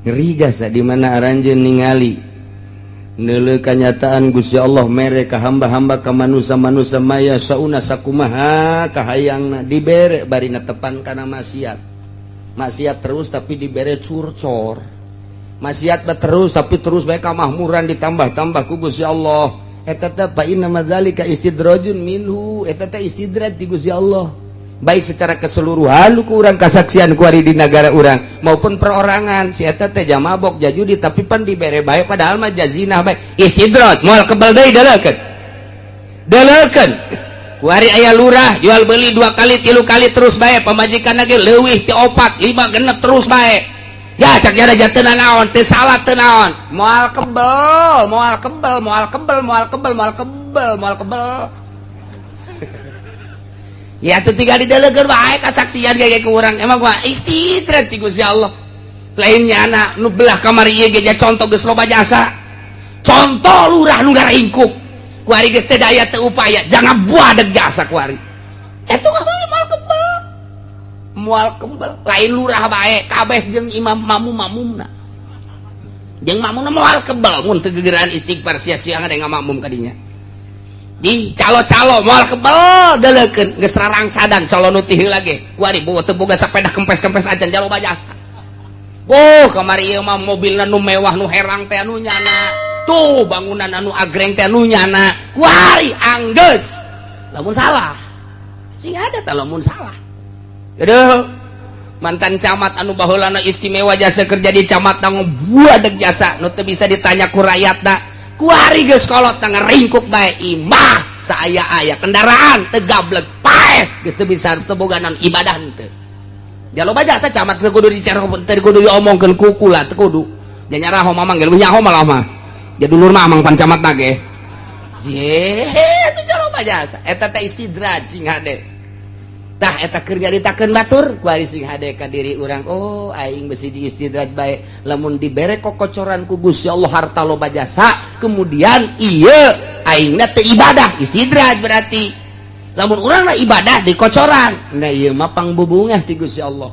Ngeri jasa di mana aranjeun ningali neuleuh kanyataan Gusti Allah mere ka hamba-hamba, ka manusia-manusia maya sauna sakumaha kahayangna dibere, bari netepan kana maksiat. Maksiat terus tapi dibere curcor. Maksiat terus tapi terus bae kamakmuran ditambah-tambah ku Gusti Allah. Eta teh fa inna madzalika istidrajun minhu, eta teh istidraj di Gusti Allah, baik secara keseluruhan ku urang kasaksian kuari di negara urang maupun perorangan. Si eta teh mabok, jajudi, tapi pan dibere bae, padahal mah jazina bae. Istidraj, moal kebal deui. Deleukeun, deleukeun kuari aya lurah jual beli dua kali, tilu kali terus bae, pamajikan lagi leuwih ti opat, lima, genep terus bae. Ya cak jara teu naon, teu salah, teu naon. Moal kebel, moal kebel, moal kebel, moal kebel, moal kebel, moal kebel. Ya tuh tinggal didelegeun bae kasaksian kayak ku urang. Emang gua istidraj ti Gusti Allah. Lainnya anak nu belah kamar ieu ge contoh geus loba jasa. Contoh lurah nu ngaringkuk. Kuari geus teu daya, teu upaya, jangan buadeg jasa kuari. Eta moal kebel. Moal kebel. Lain lurah bae, kabeh jeung imam makmum-makmumna. Jeung makmumna moal kebel mun teu gegeran istighfar, sia-sia ada ngamakmum kadinya. Di calo-calo moal kebel, deleukeun geus rarangsadan calo nu ti heula ge kuari boga teu boga sepeda kempes-kempes acan jalo jasa. Oh, kamari ieu mah mobilna nu mewah, nu herang teh anu nyana tuh, bangunan anu agreng teh anu nyana. Kuari anggeus lamun salah sing ada tah, lamun salah. Aduh, mantan camat anu baheulana istimewa jasa kerja di camat buadeg jasa nu teu bisa ditanya ku rakyatna, kuari geus kolot ngaringkuk bae, imah saaya-aya, kendaraan teu gablek, paeh geus teu bisa, teu boga naon, ibadah henteu. Ya loba jasa camat teu kudu dicara, teu kudu diomongkeun kuku lah, teu kudu. Ja nyaraho mamang ge leuwih nyaho malah mah. Ja dulur mah amang pan camat na ge. Je, teu loba jasa. Eta teh istidraj, sing hade. Tah, eta keur nyaritakeun batur, kuari sing hade ka diri urang. Oh, aing besi diistidraj bae lamun dibere kokocoran ku Gusti Allah harta loba jasa, kemudian ieu aingna teu ibadah, istidraj berarti. Lamun urang na ibadah dikocoran, nah ieu mah pangbubungah ti Gusti Allah.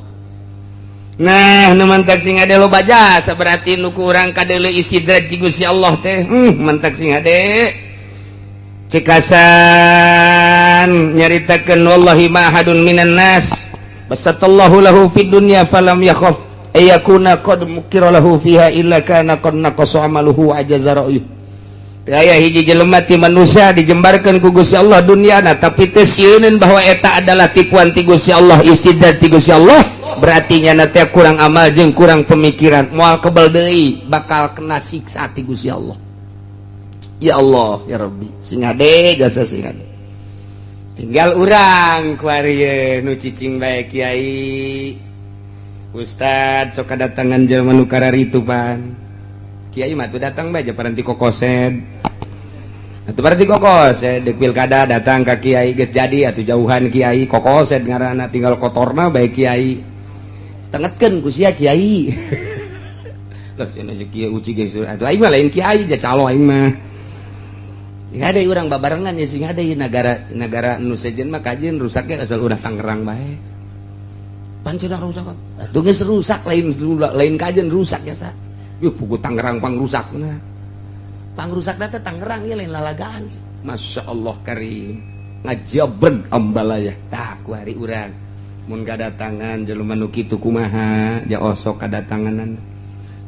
Nah, nu mantak sing hade loba jasa berarti nu ku urang kadeuleu istidraj ti Gusti Allah teh. Mantak sing hade. Cekasan nyaritakeun, wallahi ma ahadun minan nas basatallahu lahu fid dunya falam yakhaf ayakuna qad mukira lahu fiha illa kana qad naqasa amaluhu wa ajaza ra'yuh. Teu aya hiji jelema ti manusia dijembarkeun ku Gusti Allah dunyana tapi teu sieuneun bahwa eta adalah tipuan ti Gusti Allah, istidraj ti Gusti Allah, berarti nyana teh kurang amal jeung kurang pemikiran, moal kebel deui, bakal kena siksa ti Gusti Allah. Ya Allah ya Rabbi, sing hade jasa, sing hade. Tinggal urang kuari nu cicing bae, kiai, ustad, sok kadatangan jelema nu kararitu pan. Kiai mah tuh datang bae paranti kokosed atuh, paranti kokosed dek pilkada datang ka kiai, geus jadi atuh jauhan kiai, kokosed ngaranna, tinggal kotorna bae. Kiai tengetkeun ku sia kiai. Lah, cenah kiai uci geus atuh, aing mah lain kiai, ja calo aing mah. Sing ada urang babarengan ya, sing ada. Negara negara nu sejen mah kajian rusaknya asal udah Tangerang bae. Pan cenah rusak atuh, geus rusak, lain lain kajian rusak ya sa. Yuh, pugu Tangerang pang rusakna. Pang rusak teh Tangerang ya, lain lalagaan. Masya Allah karim, ngajabreg ambalaya. Tah, ku hari urang mun kadatangan jelema nu kitu kumaha? Ja osok kadatanganan.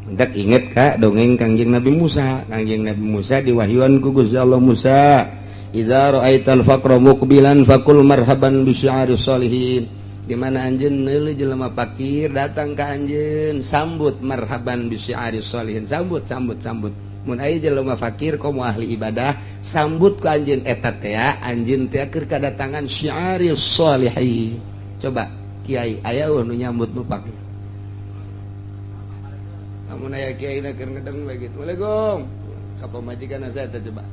Mentak inget ka dongeng Kangjeng Nabi Musa. Kangjeng Nabi Musa diwahyuan ku Gusti Allah, "Musa, idza ra'aital faqra muqbilan faqul marhaban bi syi'ari sholihin." Di mana anjeun neuleuh jelema fakir datang ka anjeun, sambut, marhaban bi syi'ari sholihin, sambut, sambut, sambut. Mun aya jelema fakir komo ahli ibadah, sambut ku anjeun, eta teh anjeun teh keur kadatangan syi'ari sholihin. Coba kiai, aya nu nyambut nu fakir? Namun aya kiai na keur ngedeng bae gitu. "Waalaikum." Ka pamajikan saya teh coba.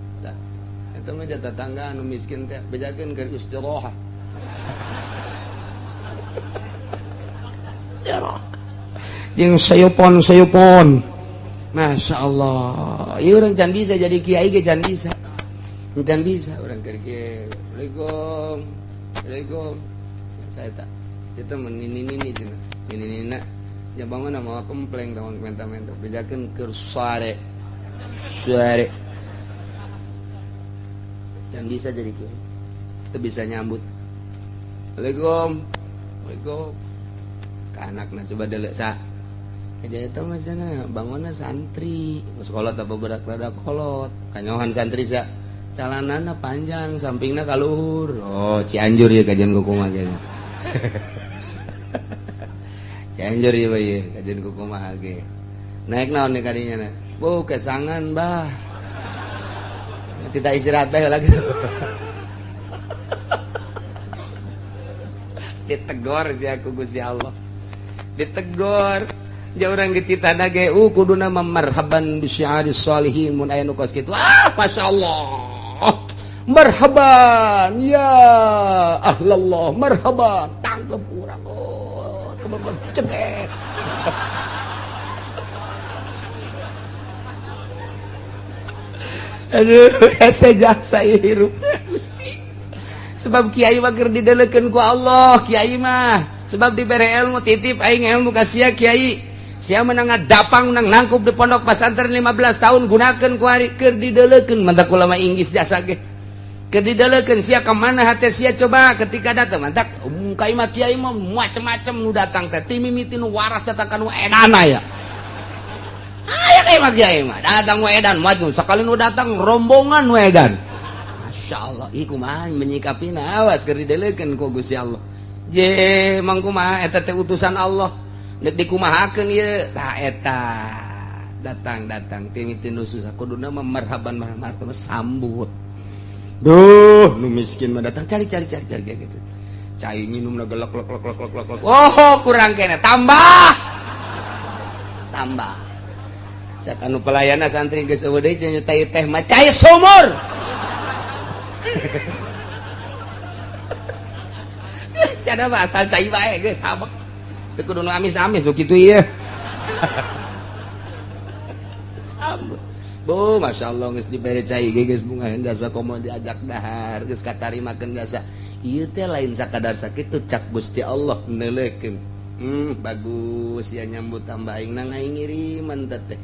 Eta mah tetangga anu miskin teh bejakeun keur istirahat. Istirahat. Jeung sayupon sayupon. Masya Allah. Ieu urang can bisa jadi kiai ge, can bisa. Can bisa urang keur kieu. "Waalaikum. Waalaikum." Saya tak. Itu mah nini nini cenah. Nini nini. Ya bangun mawa kempleng tong menta-menta bejakeun keur sare. Sare. Can bisa jadi kiai. Teu bisa nyambut. Assalamualaikum. Waalaikum. Ka anakna coba deuleu sa. Jadi eta mah cenah bangunna santri, sekolah teh beberak rada kolot. Kanyohan santri sa. Calanana panjang, sampingna ka luhur. Oh, Cianjur ya kajian kumaha ge. Cianjur ya bae kajian kumaha ge. Naik naon nih kadinya na? Bu, kesangan bah. Tidak istirahat bae lagi. Ditegor si aku Gusti Allah. Ditegor. Ja urang dititah ge kuduna marhaban bi syi'aris sholihin mun aya nu kos kitu. Ah, masyaallah. Marhaban ya ahlallah, marhaban. Tangkep urang. Oh, kebebet cekek. Aduh, hese jasa hirup teh Gusti. Sebab kiai mah keur didelekeun ku Allah, kiai mah. Sebab dibere ilmu titip aing ilmu ka sia kiai. Sia menang ngadapang menang nangkup di pondok pesantren 15 tahun gunakeun ku ari keur didelekeun mantak ulama Inggris jasa ge. Keur didelekeun sia ka mana hate sia coba ketika datang mantak kai mah kiai mah macem-macem nu datang teh ti mimiti nu waras datang ka nu edana ya. Aya kai mah kiai mah datang nu edan maju sakali nu datang rombongan nu edan. Masya Allah, ih kumaha menyikapina awas keur didelekeun ku Gusti Allah. Je mang kumaha eta teh utusan Allah. Nek dikumahakeun ieu tah eta datang-datang ti nu susah kuduna mah marhaban marhaban sambut. Duh, nu miskin mah datang cari cari cari cari gitu. Cai nginumna gelek lek lek lek lek lek. Oh, kurang kene tambah. Tambah. Cak anu pelayana santri geus eueuh deui cenah teh mah cai sumur. Geus ada mah asal cai bae geus habek. Teu kudu nu amis-amis nu kitu ieu. Sambut. Bu, masyaallah geus dibere cai ge geus bunga jasa komo diajak dahar geus katarimakeun jasa. Ieu teh lain sakadar sakitu cak Gusti Allah neuleukeun. Bagus ya nyambut tambah aing nang aing ngiriman teh.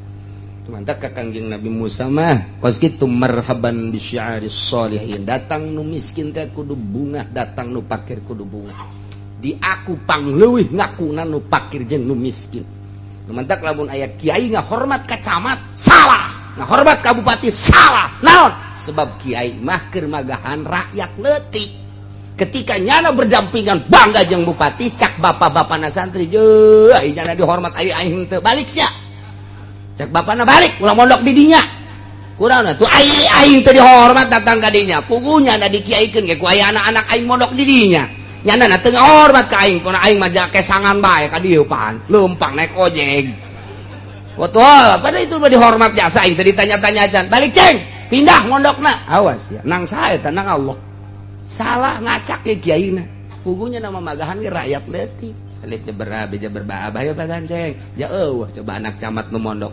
Mantap ka Kangjeng Nabi Musa mah kos kitu marhaban bi syi'aris sholihin. Datang nu miskin teh kudu bunga, datang nu pakir kudu bunga. Di aku pangleuwih ngakuna nu pakir jeung nu miskin. Nu mantak lamun aya kiai ngahormat ka camat salah, ngahormat ka bupati salah. Naon? Sebab kiai mah keur magahan rakyat leutik. Ketika nyana berdampingan bangga jeung bupati cak bapak-bapana santri jeuh aing nyana dihormat aing aing teu balik sia. Cak bapana balik ulah mondok di dinya. Kurang tuh aing aing teu dihormat datang ka dinya. Pugunya da dikiaikeun ge ku aya anak-anak aing mondok di dinya. Nyana na teu ngahormat ka aing, pona aing mah kesangan bae ka dieu pan. Leumpang naik ojek. Betul, pada itu mah dihormat jasa aing teu ditanya-tanya acan. Balik ceng, pindah mondokna. Awas ya, nang sae teh nang Allah. Salah ngacak ke kiaina. Pugunya nama magahan ge rakyat leutik. Alif berbah beja berbah ayo bagan ceng. Ya eueuh coba anak camat nu mondok.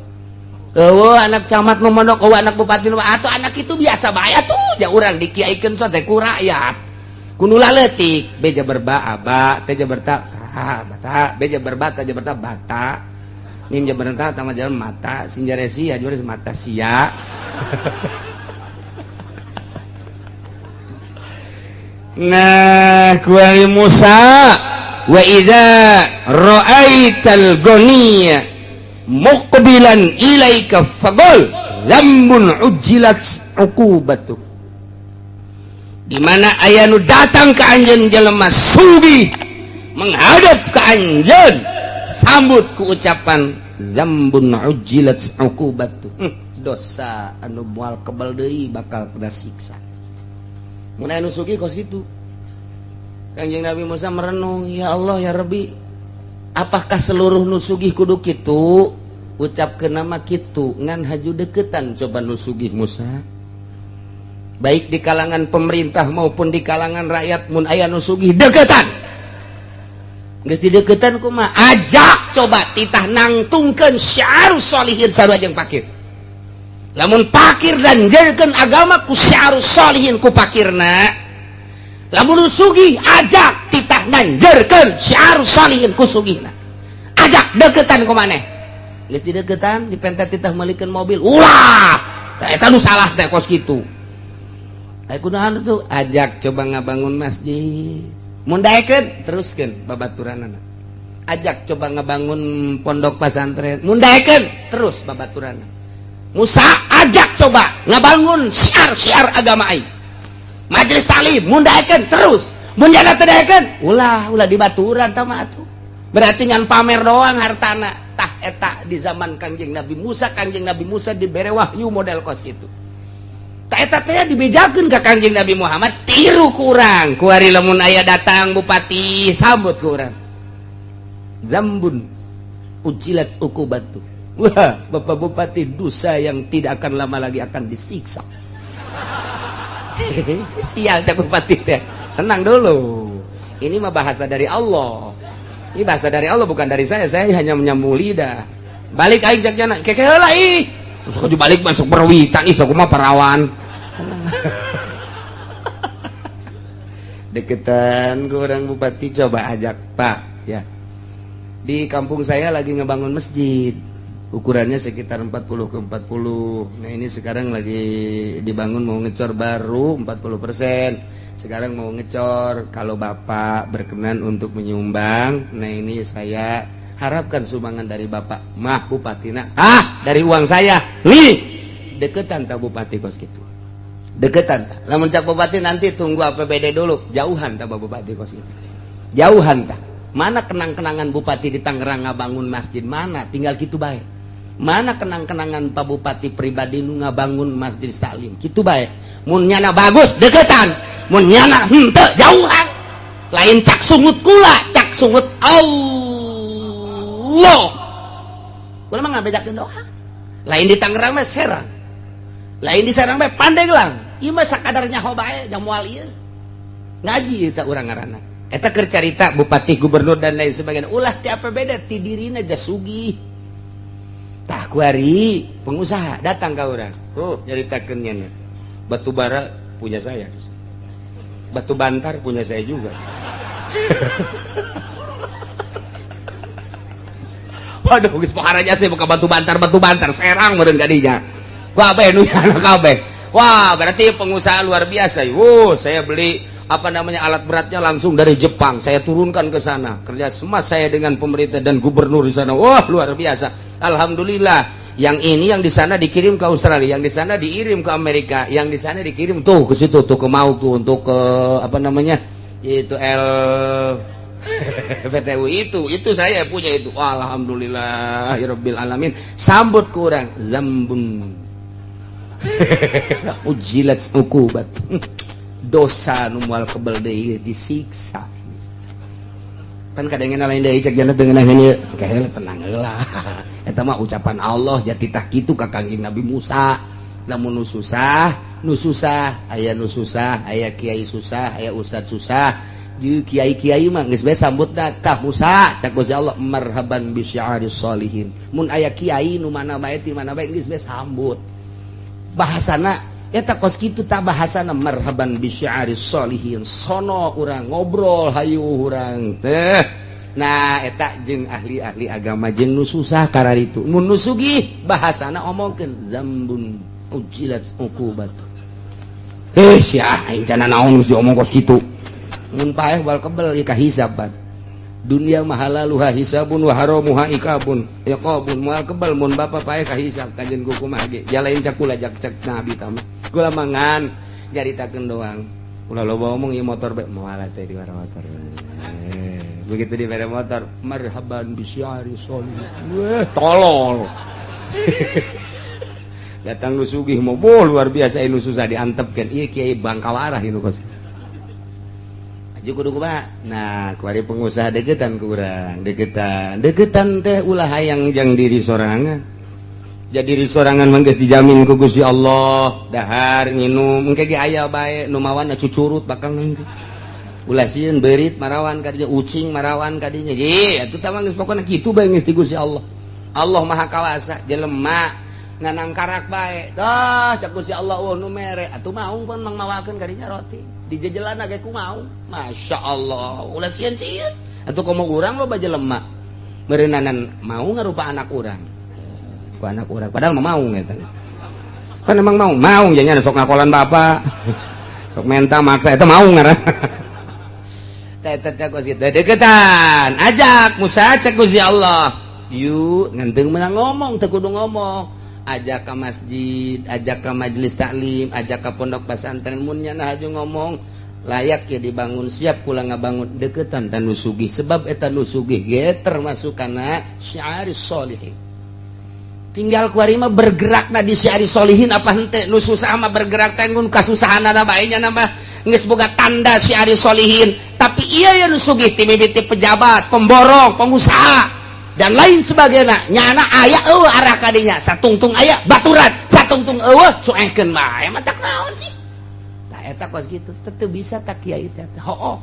Eueuh anak camat nu mondok, eueuh anak bupati nu atuh anak itu biasa bae atuh. Ja urang dikiaikeun so teh ku rakyat. Ku nu laletik beja berba aba teh berta ta bata beja berbata ja berta bata. Nim ja berta tama jalan mata sinjaresi ya juaris mata sia. Nah, kuari Musa wa idza ra'aital ghaniya muqbilan ilaika faqul dzambun ujjilat uqubatu. Di mana aya nu datang ka anjeun jelema sugih menghadap ka anjeun sambut ku ucapan dzambun ujjilat uqubatu. Dosa anu moal kebal deui bakal kena siksa. Mun aya nu sugih kos kitu. Kangjeng Nabi Musa merenung, ya Allah ya Rabbi, apakah seluruh nu sugih kudu kitu? Ucapkeun nama kitu ngan haju deketan coba nu sugih Musa. Baik di kalangan pemerintah maupun di kalangan rakyat mun aya nu sugih deketan. Geus dideketan kumaha? Ajak coba titah nangtungkeun syiarus sholihin sarua jeung pakir. Lamun pakir dan jerkeun agama ku syiarus sholihin ku pakirna. Lamun sugih ajak titah nanjerkeun syiarus sholihin ku sugihna. Ajak deketan ku maneh. Geus dideketan dipenta titah meulikeun mobil. Ulah. Tah eta nu salah teh kos kitu. Aya kunaon tuh? Ajak coba ngabangun masjid. Mun daekeun teruskeun babaturanana. Ajak coba ngabangun pondok pesantren. Mun daekeun terus babaturanana. Musa ajak coba ngabangun syiar-syiar agama aing. Majelis taklim mun daekeun terus. Mun jana teu daekeun ulah, ulah dibaturan tah mah atuh. Berarti ngan pamer doang hartana. Tah eta di zaman Kangjeng Nabi Musa, Kangjeng Nabi Musa dibere wahyu model kos kitu. Tah eta teh dibejakeun ka Kangjeng Nabi Muhammad, tiru ku urang. Kuari lamun aya datang bupati sambut ku urang. Zambun ujilat uqubatu. Wah, Bapak Bupati, dosa yang tidak akan lama lagi akan disiksa. Sial cak bupati teh. Tenang dulu. Ini mah bahasa dari Allah. Ini bahasa dari Allah bukan dari saya. Saya hanya menyambung lidah. Balik aing cak jana. Keke heula ih. Sok balik masuk berwitan ih sok mah parawan. Deketan ke orang bupati coba ajak, Pak, ya. Di kampung saya lagi ngebangun masjid. Ukurannya sekitar 40 ke 40. Nah, ini sekarang lagi dibangun mau ngecor baru 40%. Sekarang mau ngecor, kalau Bapak berkenan untuk menyumbang, nah ini saya harapkan sumbangan dari Bapak. Mah bupatina, ah dari uang saya. Nih, deketan tak bupati kos gitu. Deketan tak. Lamun cak bupati nanti tunggu APBD dulu, jauhan tak bupati kos gitu. Jauhan tak. Mana kenang-kenangan bupati di Tangerang ngabangun masjid mana? Tinggal gitu bae. Mana kenang-kenangan Pak Bupati pribadi nu ngabangun masjid taklim? Gitu bae. Mun nyana bagus deketan, mun nyana henteu jauhan. Lain cak sungut kula, cak sungut Allah. Kula mah ngabedakeun doa. Lain di Tangerang mah Serang. Lain di Serang mah Pandeglang. Ieu mah sakadar nyaho bae jang moal ieu. Ngaji eta urang ngaranna. Eta keur carita bupati, gubernur dan lain sebagainya. Ulah ti APBD ti dirina jasugih. Tah kuari pengusaha datang ka urang. Oh, nyaritakeun nya. Batu bara punya saya. Batu bantar punya saya juga. Waduh, geus pohara jasa buka batu bantar Serang meureun ka dinya. Kabeh nu nyana kabeh. Wah, berarti pengusaha luar biasa. Wuh, saya beli apa namanya alat beratnya langsung dari Jepang. Saya turunkan ke sana. Kerja sama saya dengan pemerintah dan gubernur di sana. Wah, luar biasa. Alhamdulillah. Yang ini yang di sana dikirim ke Australia, yang di sana dikirim ke Amerika, yang di sana dikirim tuh ke situ tuh ke Mau tuh untuk ke apa namanya? Itu L PTU itu saya punya itu. Alhamdulillah ya alamin. Sambut kurang zambun. Ujilat uqubat. Dosa nu moal kebel deui disiksa. Kan kadang lain deui cek jana teu ngeunaheun ieu. Kehe tenang heula. Eta mah ucapan Allah jati tah kitu ka Kangjeng Nabi Musa. Lamun nu susah, nu susah, aya nu susah, aya kiai susah, aya ustad susah. Jeung kiai-kiai mah geus bae sambut tah Musa cak Gusti Allah marhaban bi syi'aris sholihin. Mun aya kiai nu mana bae ti mana bae geus bae sambut. Bahasana eta kos kitu tah bahasana marhaban bi syi'aris sholihin. Sono urang ngobrol hayu urang teh. Nah eta jeung ahli-ahli agama jeung nu susah kararitu. Mun nu sugih bahasana omongkeun zambun ujilat uqubat. Eh sia aing cana naon geus diomong kos kitu. Mun paeh wal kebel ieu kahisaban. Dunia mahalaluha hisabun wa haramuha ikabun. Iqabun moal kebel mun bapa paeh kahisab kajen ku kumaha ge. Jalain cak kula jak cak nabi tama. Kula mangan nyaritakeun doang. Ulah loba omong ieu motor bae moal teh di motor. Begitu dibere motor marhaban bisyari sholih. Wah, tolol. Datang nu sugih mau boh luar biasa nu susah diantepkeun. Ieu kiai bangkawarah ieu nu kos. Aju kudu kumaha? Nah, kuari pengusaha deketan ku urang, deketan. Deketan teh ulah hayang jang diri sorangan. Jadi diri sorangan mah geus dijamin ku Gusti Allah, dahar nginum engke ge aya bae nu mawana cucurut bakal engke. Ulah sieun beurit marawan kadinya, ucing marawan kadinya. Ye, atuh tah mah geus pokona kitu bae geus di Gusti Allah. Allah Maha Kawasa, jelema nganangkarak bae. Dah cak Gusti Allah eueuh nu mere, atuh maung pun mang mawakeun kadinya roti. Dijejelana ge ku maung. Masya Allah, ulah sieun-sieun. Atuh komo urang loba jelema. Meureunanan mau ngarupa anak urang. Ku anak urang padahal mah mau eta. Kan emang mau, mau jadinya sok ngakolan bapak. Sok menta maksa eta mau ngaran. Teh teh kos kitu deketan. Ajak Musa cek Gusti Allah. Yuk ngan teu meunang ngomong, teu kudu ngomong. Ajak ke masjid, ajak ke majelis taklim, ajak ke pondok pesantren, mun nyana haju ngomong layak ya dibangun, siap kula ngabangun. Deketan tan nu sugih, sebab eta nu sugih ge termasuk kana syiaris solihin. Tinggal kuari mah bergerak na di syiaris solihin apa henteu. Nu susah mah bergerak teh ngun kasusahanana bae nya mah geus boga tanda syiaris solihin. Tapi iya ya, nu sugih ti mimiti pejabat, pemborong, pengusaha, dan lain sebagainya, nyana aya eueuh arah kadinya. Satungtung aya baturan, satungtung eueuh cuekeun bae mah tak naon sih. Tah eta kos kitu teu bisa tak kiai teh hook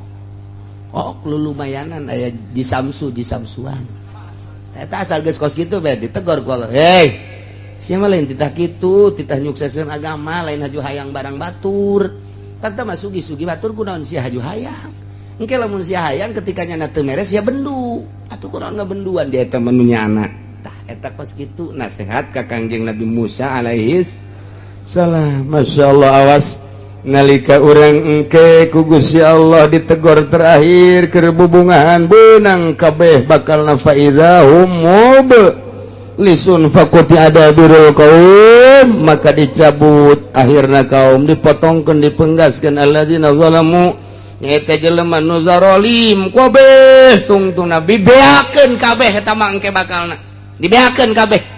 hook lu lumayanan aya jisamsu jisamsuan. Eta asal geus kos kitu bae ditegor ku Allah, "Hei, sia mah lain titah kitu, titah nyukseskeun agama, lain haju hayang barang batur. Tata mah sugih-sugih batur, kunaon sia haju hayang? Engke lamun sia hayang, ketika nyana teu meres sia bendu. Atuh kunaon ngabenduan dia eta mah nu nyana?" Tah eta kos kitu nasihat ka Kangjeng Nabi Musa alaihis salam. Masya Allah, awas nalika urang engke ku Gusti Allah ditegor terakhir keur bubungahan beunang kabeh bakal fa idza hum mublisun faquti'a dabirul qaum, maka dicabut akhirna kaum, dipotongkeun, dipenggaskeun alladzina zalamu, nyaeta jelema nu zarolim kabeh tungtungna dibeakeun kabeh. Eta mah engke bakalna dibeakeun kabeh.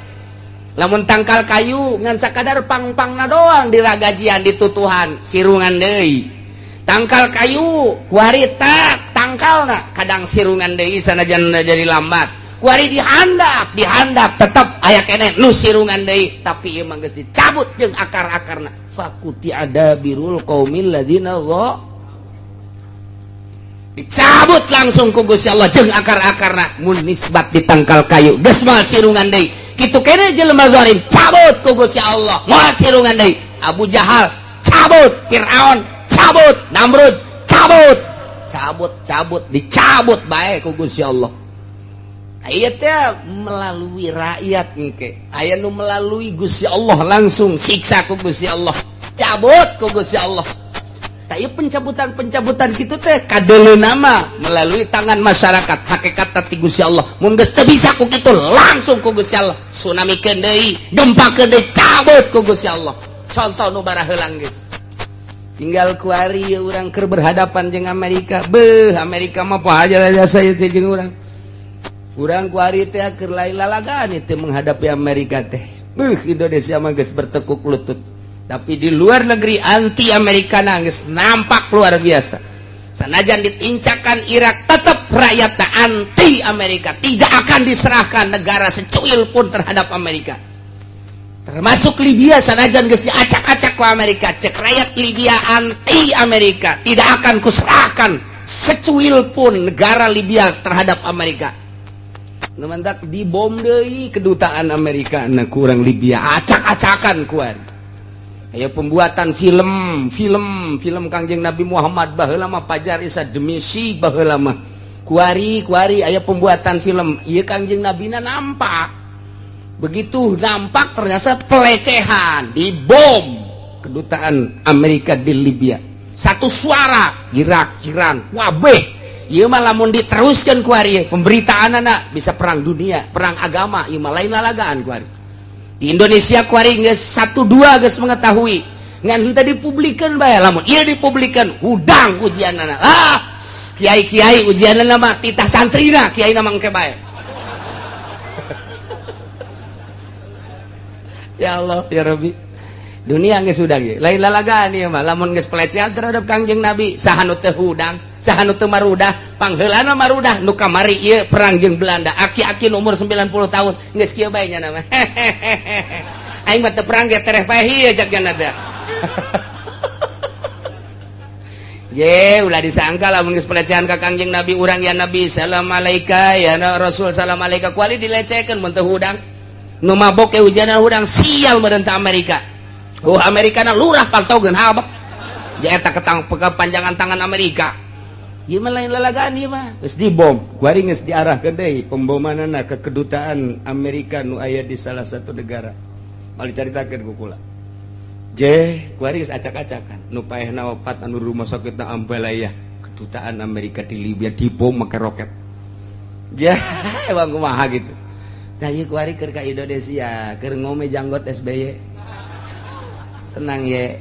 Lamun tangkal kayu ngan sakadar pang-pangna doang diragajian, ditutuhan, sirungan deui. Tangkal kayu kuari tak tangkalna kadang sirungan deui, sanajan jadi lambat. Kuari dihandap dihandap tetep aya keneh nu sirungan deui, tapi ieu mah geus dicabut jeung akar-akarna. Faquti'a dabirul qaumil ladzina, dicabut langsung ku Gusti Allah jeung akar-akarna. Mun nisbat di tangkal kayu geus moal sirungan deui, kitu kene jelema zalim cabut ku Gusti Allah, moal sirungan deui. Abu Jahal cabut, Fir'aun cabut, Namrud cabut, cabut, cabut, dicabut bae ku Gusti Allah. Aya teh melalui rakyat, engke aya nu melalui Gusti Allah langsung, siksa ku Gusti Allah, cabut ku Gusti Allah. Tapi pencabutan-pencabutan gitu teh kadele nama melalui tangan masyarakat, hakikat ti Gusti Allah. Mun geus teu bisa ku kitu, langsung ku Gusti Allah tsunami deui, gempa deui, cabut ku Gusti Allah. Contoh nu baraheulang geus tinggal kuari urang keur berhadapan jeung Amerika. Beuh, Amerika mah poho aja jasa ieu teh jeung urang. Urang kuari teh keur lain lalagaan teh menghadapi Amerika teh. Beuh, Indonesia mah geus bertekuk lutut, tapi di luar negeri anti Amerika nangis nampak luar biasa. Sanajan ditincakan Irak, tetap rakyat anti Amerika, tidak akan diserahkan negara secuil pun terhadap Amerika, termasuk Libya. Sanajan geus diacak-acak ku Amerika, cek rakyat Libya anti Amerika, tidak akan kuserahkan secuil pun negara Libya terhadap Amerika. Mentak dibom deui kedutaan Amerika na kurang Libya, acak-acakan kuari. Aya pembuatan film film film Kangjeng Nabi Muhammad baheula mah Pajar Isa demi si baheula mah kuari kuari aya pembuatan film ieu Kangjeng Nabi na nampak. Begitu nampak ternyata pelecehan, dibom kedutaan Amerika di Libya. Satu suara Irak, Iran, wabeh. Ieu mah lamun diteruskan kuari pemberitaan anak bisa perang dunia, perang agama. Ieu mah lain lalagaan kuari. Di Indonesia kuari geus satu dua geus mengetahui, ngan henteu dipublikeun bae. Lamun ieu dipublikeun, hudang ujianana. Ah, kiai-kiai ujianana mah titah santrina, kiai na mah engke bae. Ya Allah ya Rabbi, dunia geus hudang ieu lain lalagaan. Ieu mah lamun geus pelecehan terhadap Kangjeng Nabi, saha nu teu hudang, saha nu teu marudah? Pangheulana marudah nu kamari ieu perang jeung Belanda, aki-aki nu umur 90 tahun geus kieu bae nya mah, "Aing mah teu perang ge tereh paeh ieu," cak nya teh. Je, ulah disangka lamun geus pelecehan ka Kangjeng Nabi urang, "Ya Nabi, salam alaika, ya Rasul, salam alaika," kuali dilecehkeun mun teu hudang. Nu mabok ke ujian hudang, sial meureun Amerika. Oh, Amerika na lurah pantogeun habek. Eta ketang kepanjangan tangan Amerika. Ieu mah lain lalagaan ieu mah. Geus dibom, kuari geus diarahkeun deui pembomanana ke kedutaan Amerika nu aya di salah satu negara. Mal dicaritakeun ku kula. Je, kuari geus acak-acakan. Nu paehna opat anu rumah sakitna ambalaya. Kedutaan Amerika di Libya dibom make roket. Ja, emang kumaha gitu. Tah ieu kuari keur ka Indonesia, keur ngome janggot SBY. Tenang ye.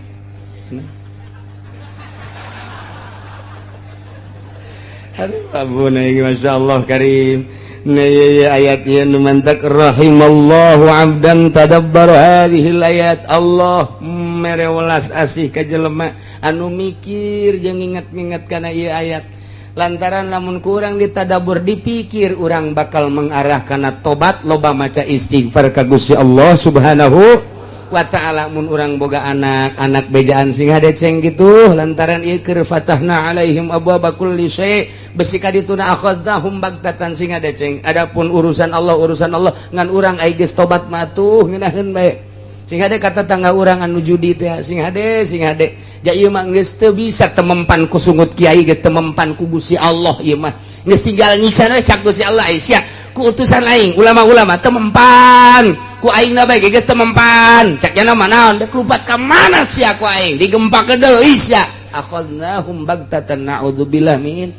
Aduh, ampun Masya Allah karim. Ayat nu mantak rahimallahu abdan tadabbar hadhil ayat. Allah mere welas asih ka jelema anu mikir jeung nginget-nginget kana ieu ayat. Lantaran lamun kurang ditadabur dipikir urang bakal mengarah kana tobat, loba maca istighfar ka Gusti Allah Subhanahu wa ta'ala. Mun urang boga anak, anak bejaan sing hadeceng gitu lantaran ieu keur fatahna alaihim abwaaba kulli syai' besi ka dituna akhadnahum bagtatan sing hadeceng. Adapun urusan Allah, urusan Allah ngan urang ai geus tobat mah tuh ngeunaheun bae. Sing hade kata tangga urang anu judi teh, sing hade, sing hade ja ieu mah geus teu bisa temempan ku sungut kiai, geus temempan ku Gusti Allah. Ieu mah geus tinggal nyiksa we cak Gusti Allah. Ai sia ku utusan aing ulama-ulama temempan ku aing na bae geus temempan cak nya mah naon dek lupat ka mana sia ku aing digempak deui sia akhadnahum bagtatan naudzubillah min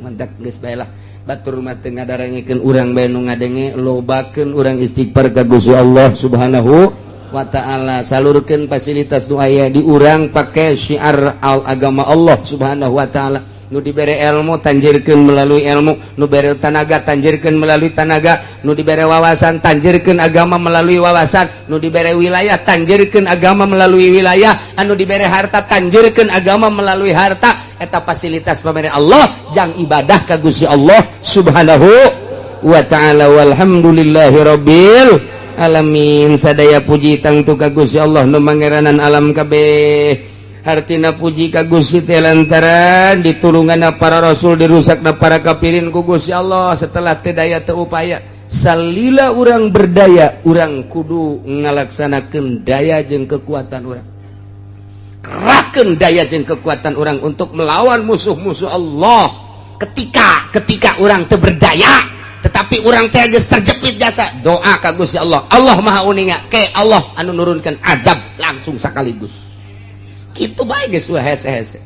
mantak geus bae lah. Batur mah teu ngadarangekeun urang bae nu ngadenge, lobakeun urang istighfar ka Gusti Allah Subhanahu wa ta'ala, salurkeun fasilitas nu aya di urang pake syiar al agama Allah Subhanahu wa ta'ala. Nu dibere ilmu tanjirkeun melalui ilmu, nu bere tanaga tanjirkeun melalui tanaga, nu dibere wawasan tanjirkeun agama melalui wawasan, nu dibere wilayah tanjirkeun agama melalui wilayah, anu dibere harta tanjirkeun agama melalui harta. Eta fasilitas pamere Allah jang ibadah ka Gusti Allah Subhanahu wa ta'ala. Walhamdulillahi rabbil alamin. Sadaya puji tangtu ka Gusti Allah nu mangeranan alam kabeh. Hartina puji ka Gusti teh lantaran ditulunganna para rasul, dirusakna para kafirin ku Gusti Allah. Setelah teu daya teu upaya, salila urang berdaya, urang kudu ngalaksanakeun daya jeung kekuatan urang, kerahkeun daya jeung kekuatan urang untuk melawan musuh-musuh Allah. Ketika ketika urang teu berdaya tetapi urang teh geus terjepit jasa, doa ka Gusti Allah. Allah Maha uninga ke Allah anu nurunkan adab langsung sekaligus gitu bae geus hese-hese.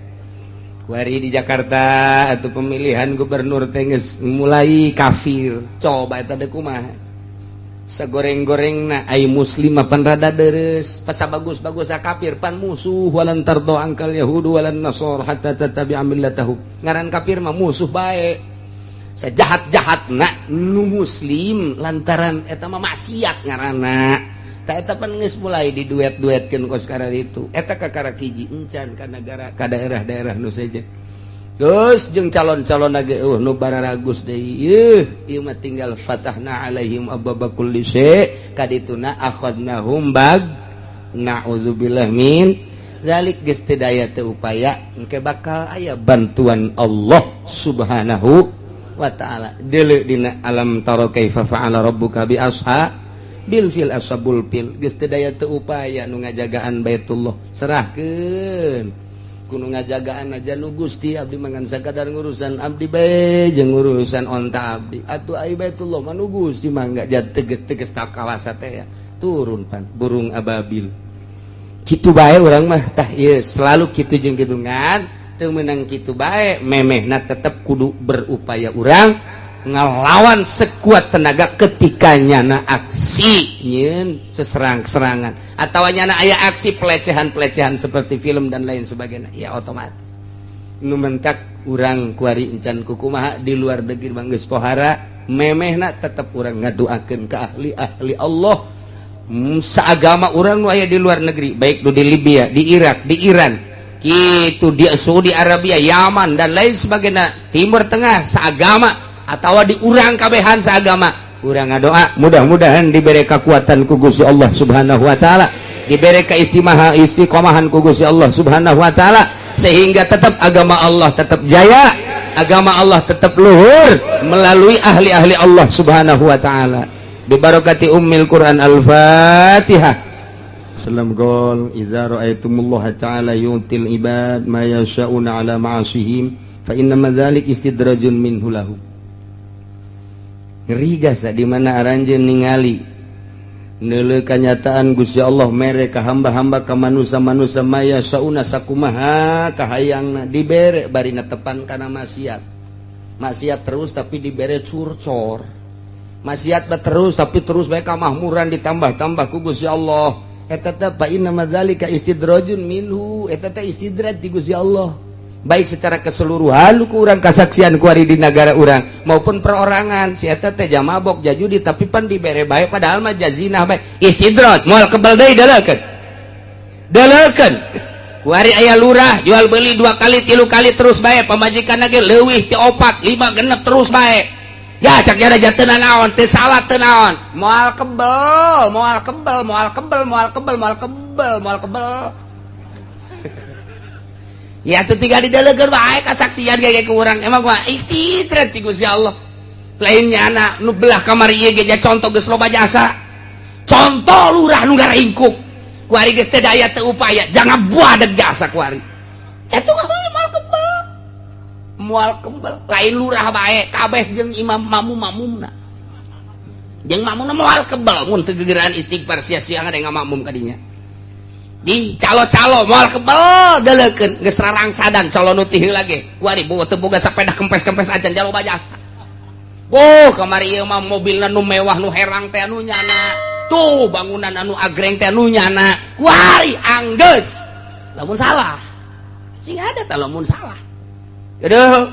Kuari di Jakarta atau pemilihan gubernur teh geus mulai kafir. Coba eta deui kumaha sagoreng-gorengna ai muslim mah pan rada deres pasa bagus-bagus kafir pan musuh. Walan tardo angkal yahudu walan nasor hatta tattabi'a millatahum. Ngaran kafir mah musuh bae, sejahat-jahat na nu muslim lantaran eta mah maksiat ngaranna. Tak eta pan geus mulai diduet-duetkeun kos sekarang itu eta kakara hiji encan ka negara ka daerah-daerah nu sejen. Geus jeung calon-calon lagi nu bararagus deui. Ieu ieu mah tinggal fatahna alaihim abwaaba kulli syai' kadituna akhadnahum bag na'udzubillah min dzalik. Geus teu daya teu upaya engke bakal aya bantuan Allah Subhanahu wa ta'ala. Deuleu dina alam tara kaifa fa'ala rabbuka bi ashabil fil ashabul fil. Geus teu daya teu upaya nu ngajagaan Baitullah serahkeun kudu ngajagaan aja nu Gusti, abdi mah ngan sakadar ngurusan abdi bae jeung urusan onta abdi atuh ai Baitullah mah nu Gusti mangga jad teges-teges tak kawasa teh ya turun pan burung ababil kitu bae urang mah. Tah ieu selalu kitu jeung kitu ngan teu meunang kitu bae, memehna tetep kudu berupaya urang ngelawan sekuat tenaga ketika nyana aksi nyeun seserang-serangan atau nyana aya aksi pelecehan-pelecehan seperti film dan lain sebagainya ya otomatis nu mentak urang kuari encan kukumaha di luar negeri mah geus pohara memehna tetep urang ngadoakeun ke ahli-ahli Allah seagama urang nu aya di luar negeri, baik nu di Libya, di Irak, di Iran gitu, di Saudi Arabia, Yaman dan lain sebagainya, Timur Tengah seagama atau di urang kabehan seagama urang ngadoa mudah-mudahan diberi kekuatan ku Gusti Allah Subhanahu wa taala, diberi keistimewa istiqomahan ku Gusti Allah Subhanahu wa taala sehingga tetap agama Allah tetap jaya, agama Allah tetap luhur melalui ahli-ahli Allah Subhanahu wa taala. Bibarakati ummil Quran. Al-Fatihah. Salam gol idza ra'aitumullaha ta'ala yu'til ibad ma yasha'una ala ma'asihim. Fa inna madzalik istidrajun minhu lahum. Ngeri jasa di mana aranjeun ningali neuleuh kanyataan Gusti Allah mere ka hamba-hamba ka manusia-manusia maya sauna sakumaha kahayangna dibere bari netepan kana maksiat. Maksiat terus tapi dibere curcor. Maksiat terus tapi terus bae kamahmuran ditambah-tambah ku Gusti Allah. Eta teh fa inna madzalika istidrajun minhu, eta teh istidraj ti Gusti Allah. Baik secara keseluruhan ku urang kasaksian ku ari di negara urang maupun perorangan, si eta teh jamabok jajudi tapi pan dibere bae padahal mah jazinah bae. Istidraj moal kebel deui deulekeun. Deulekeun. Ku ari aya lurah jual beli 2 kali 3 kali terus bae, pamajikan lagi leuwih ti 4 5 genep terus bae. Ya cak jara teu naon, teu salah teu naon. Moal kebel, moal kebel, moal kebel, moal kebel, moal kebel, moal kebel. Ya tuh tinggal didelegeun bae kasaksian ge ku urang. Emang mah istidraj ti Gusti Allah. Lain nyana nu belah kamar ieu ge contoh geus loba jasa. Contoh lurah nu ngaringkuk. Ku ari geus teu daya teu upaya, jangan buadeg jasa ku ari. Eta moal kebel. Moal kebel, lain lurah bae, kabeh jeung imam mamum-mamumna. Jeung mamumna moal kebel mun teu gegeran istighfar sia-sia ada ngamakmum ka dinya. Di calo-calo moal kebel deulekeun geus rarangsadan calo nu ti heula ge. Ku ari teu boga sepeda kempes-kempes acan jalo jasa. Oh, kamari ieu mah mobilna nu mewah nu herang teh anu nyana. Tuh bangunan anu agreng teh anu nyana. Ku ari anggeus. Lamun salah. Sing ada tah lamun salah. Aduh,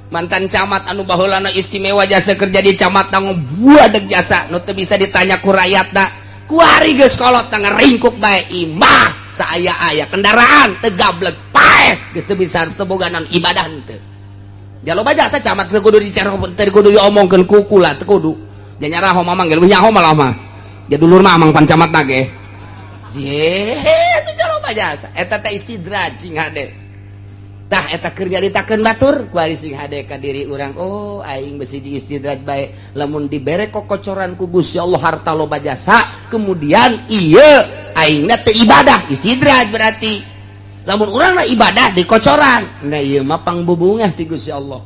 mantan camat anu baheulana istimewa jasa kerja di camat buadeg jasa nu teu bisa ditanya ku rakyatna. Kuari geus kolot ngaringkuk bae imah saaya-aya kendaraan teu gablek paeh geus teu bisa teu boga naon ibadah henteu. Ja loba jasa camat teu kudu dicara teu kudu diomongkeun ku kula teu kudu. Ja nyaraho mamang ge leuwih nyaho malah mah. Ja dulur mah amang pan camat ge. Je teu loba jasa eta teh istidraj sing hade. Tah eta keur nyaritakeun batur ku ari sing hade ka diri urang, oh aing besi diistidraj bae lamun dibere kokocoran ku Gusti Allah harta loba jasa kemudian ieu aingna teu ibadah istidraj berarti lamun urang na ibadah dikocoran nah ieu mah pangbubungah ti Gusti Allah.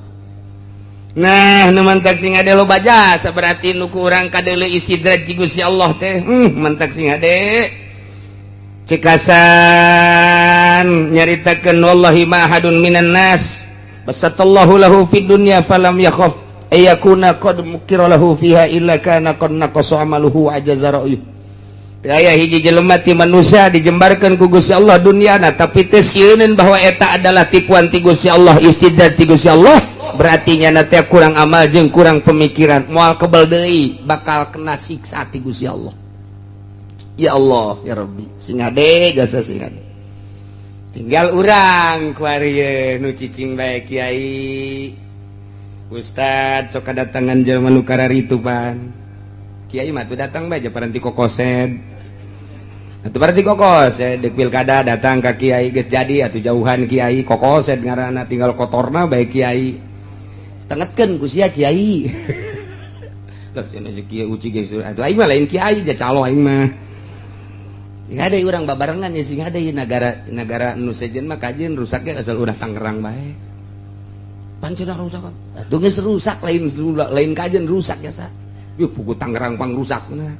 Nah nu mantak sing hade loba jasa berarti nu ku urang kadeuleu istidraj ti Gusti Allah teh mantak sing hade cekasan nyaritakeun wallahi ma ahadun minan nas basatallahu lahu fid dunya falam yakhaf ayakuna qad mukira lahu fiha illa kana qad naqasa amaluhu ajaza ra'yuh. Aya hiji jelema ti manusia dijembarkeun ku Gusti Allah dunyana tapi teu sieuneun bahwa eta adalah tipuan ti Gusti Allah istidraj ti Gusti Allah berarti nyana teh kurang amal jeung kurang pemikiran moal kebel deui bakal kena siksa ti Gusti Allah. Ya Allah ya Rabbi sing hade jasa sing hade tinggal urang ku ari nu cicing bae kiai ustad sok kadatangan jelema nu kararitu pan kiai mah tuh datang bae paranti kokosed atuh paranti kokosed deuk pilkada datang ka kiai geus jadi atuh jauhan kiai kokosed ngaranna tinggal kotorna bae kiai tengetkeun ku sia kiai lah cenah kiai uci geus atuh aing mah lain kiai ja calo aing mah. Sing hade urang babarengan ya sing hade negara negara nu sejen mah kajeun rusaknya asal urang Tangerang bae. Pan cenah rusak kan. Atuh geus rusak lain lain kajeun rusak ya sa. Yuh pugu Tangerang pangrusakna.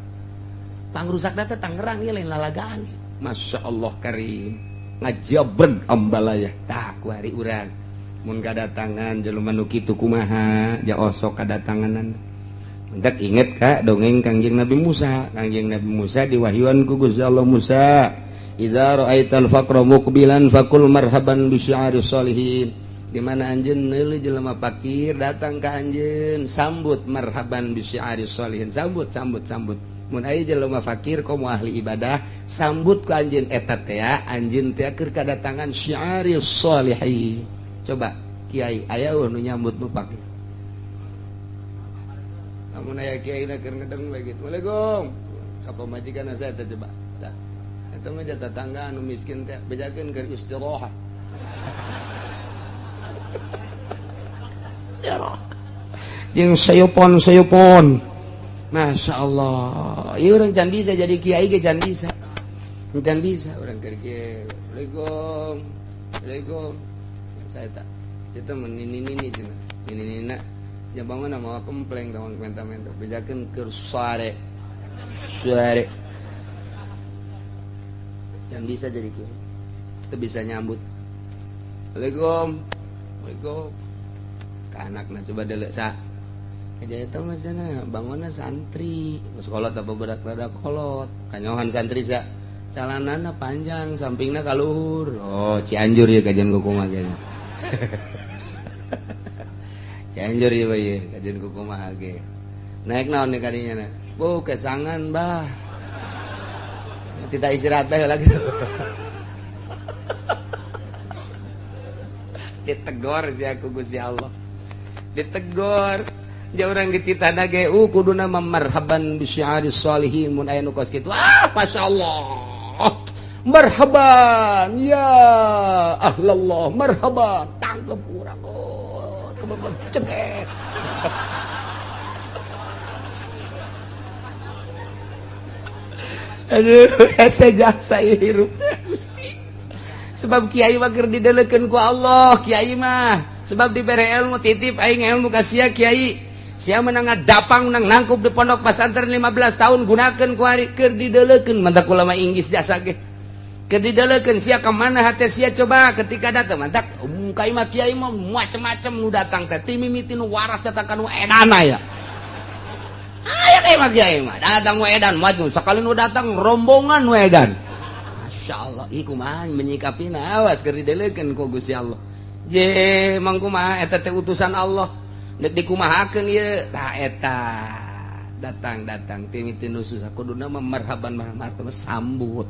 Pangrusakna teh Tangerang ieu lain lalagaan. Masya Allah karim. Ngajabreg ambalaya. Tah ku hari urang mun kadatangan jelema nu kitu kumaha ja osok kadatanganan. Mentak inget kak dongeng Kangjeng Nabi Musa. Kangjeng Nabi Musa diwahyuan ku Gusti Allah, Musa, idza ra'aital faqra muqbilan faqul marhaban bi syi'ari sholihin. Di mana anjeun neuleuh jelema fakir datang ka anjeun, sambut marhaban bi syi'ari sholihin, sambut sambut sambut. Mun aya jelema fakir komo ahli ibadah, sambut ku anjeun eta teh anjeun teh keur kadatangan syi'ari sholihin. Coba kiai aya nu nyambut nu fakir? Lamun aya kiai na keur ngedeng bae gitu. Waalaikum. Ka pamajikan saya teh coba. Eta mah tetangga anu miskin teh bejakeun keur istirahat. Istirahat. Jeung sayupon-sayupon. Masya Allah. Ieu urang can bisa jadi kiai ge can bisa. Can bisa urang keur kieu. Waalaikum. Waalaikum. Saya tak. Itu mah nini-nini cenah. Nini-nina nya bangun mawa kempleng tong menta-menta bejakeun keur sare. Sare. Can bisa jadi kiai. Teu bisa nyambut. Assalamualaikum. Waalaikum. Ka anakna coba deuleu sa. Aja eta mah cenah bangunna santri. Geus kolot apa berak rada kolot. Kanyohan santri sa. Calanana panjang, sampingna ka luhur. Oh, Cianjur ya kajian kumaha ge. Cianjur ya bae kajian kumaha ge. Naik naon nih kadinya na? Bu, kesangan bah. Tidak istirahat bae lagi. Ditegor si aku Gusti Allah. Ditegor. Ja urang dititah ge kuduna marhaban bi syi'aris sholihin mun aya nu kos kitu. Ah, masyaallah. Marhaban ya ahlallah, marhaban. Tangkep urang. Oh, cengek. Aduh, hese jasa hirup teh Gusti. Sebab kiai mah keur didelekeun ku Allah, kiai mah sebab dibere ilmu titip aing ilmu ka sia kiai. Sia menang ngadapang menang nangkup di pondok pesantren 15 tahun gunakeun ku ari keur didelekeun mantak ulama Inggris jasa ge. Keur didelekeun sia ka mana hate sia coba ketika datang mantak kai mah kiai mah macem-macem nu datang teh ti mimiti nu waras datang ka nu edana ya. Aya kai mah kiai mah datang nu edan maju sakali nu datang rombongan nu edan. Masya Allah, ih kumaha menyikapina awas keur didelekeun ku Gusti Allah. Je mang kumaha eta teh utusan Allah. Nek dikumahakeun ieu tah eta datang-datang ti mimiti nu susah kuduna mah marhaban marhaban sambut.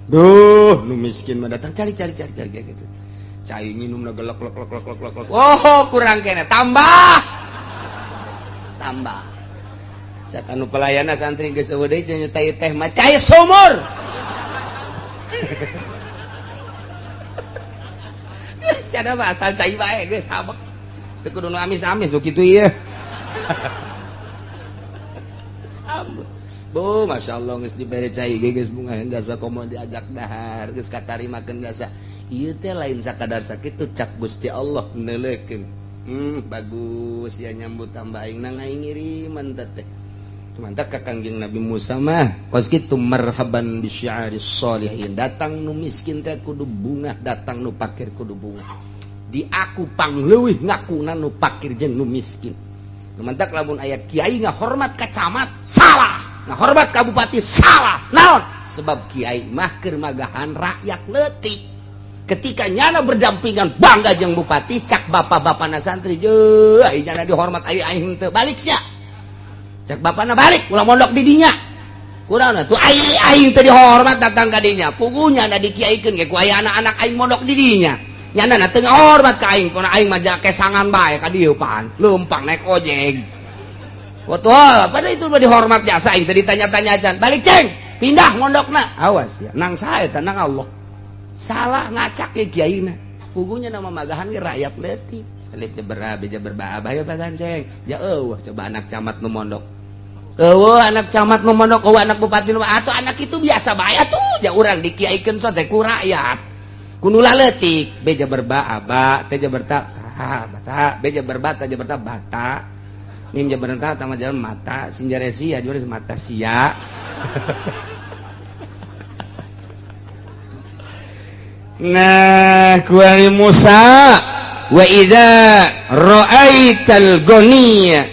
Duh, nu miskin mah datang cari cari cari cari gitu. Cai nginumna gelek lek lek lek lek lek. Oh, kurang kene tambah. Tambah. Cak anu pelayana santri geus eueuh deui cenah teh mah cai sumur. Geus cenah mah asal cai bae geus habek. Teu kudu nu amis-amis nu kitu ieu. Sambut. Bu, masyaallah geus dibere cai ge geus bunga jasa komo diajak dahar geus katarimakeun jasa. Ieu teh lain sakadar sakitu cak Gusti Allah neuleukeun. Bagus ya nyambut tambah aing nang aing ngiriman teh. Mantap ka Kangjeng Nabi Musa mah kos kitu marhaban bi syi'aris sholihin. Datang nu miskin teh kudu bungah, datang nu pakir kudu bungah. Di aku pangleuwih ngakuna nu pakir jeung nu miskin. Mantap lamun aya kiai ngahormat ka camat salah, ngahormat ka bupati salah. Naon? Sebab kiai mah keur magahan rakyat leutik. Ketika nyana berdampingan bangga jeung bupati cak bapak-bapana santri jeuh ai nyana dihormat ai aing teu balik sia. Cak bapana balik ulah mondok di dinya. Kurang tuh ai aing teu dihormat datang ka dinya. Pugunya da dikiaikeun ge ku aya anak-anak aing mondok di dinya. Nyana na teu ngahormat ka aing, pona aing mah kesangan bae ka dieu pan. Leumpang naik ojek. Betul, pada itu mah dihormat jasa aing teu ditanya-tanya acan. Balik ceng, pindah mondokna. Awas ya, nang sae eta nang Allah. Salah ngacak ke kiaina. Pugunya nama magahan ge rakyat leutik. Alif berbah beja berbah abah bagan ceng. Ya eueuh coba anak camat nu mondok. Eueuh anak camat nu mondok, eueuh anak bupati nu atuh anak itu biasa bae atuh. Ja urang dikiaikeun sote ku rakyat. Kudu leutik, beja berba aba, teh berta ta, bata, beja berba ta berta bata. Mim jabar ta tama jalan mata, sinjaresi ya juaris mata sia. Nah, kuari Musa wa idza ra'aital ghaniya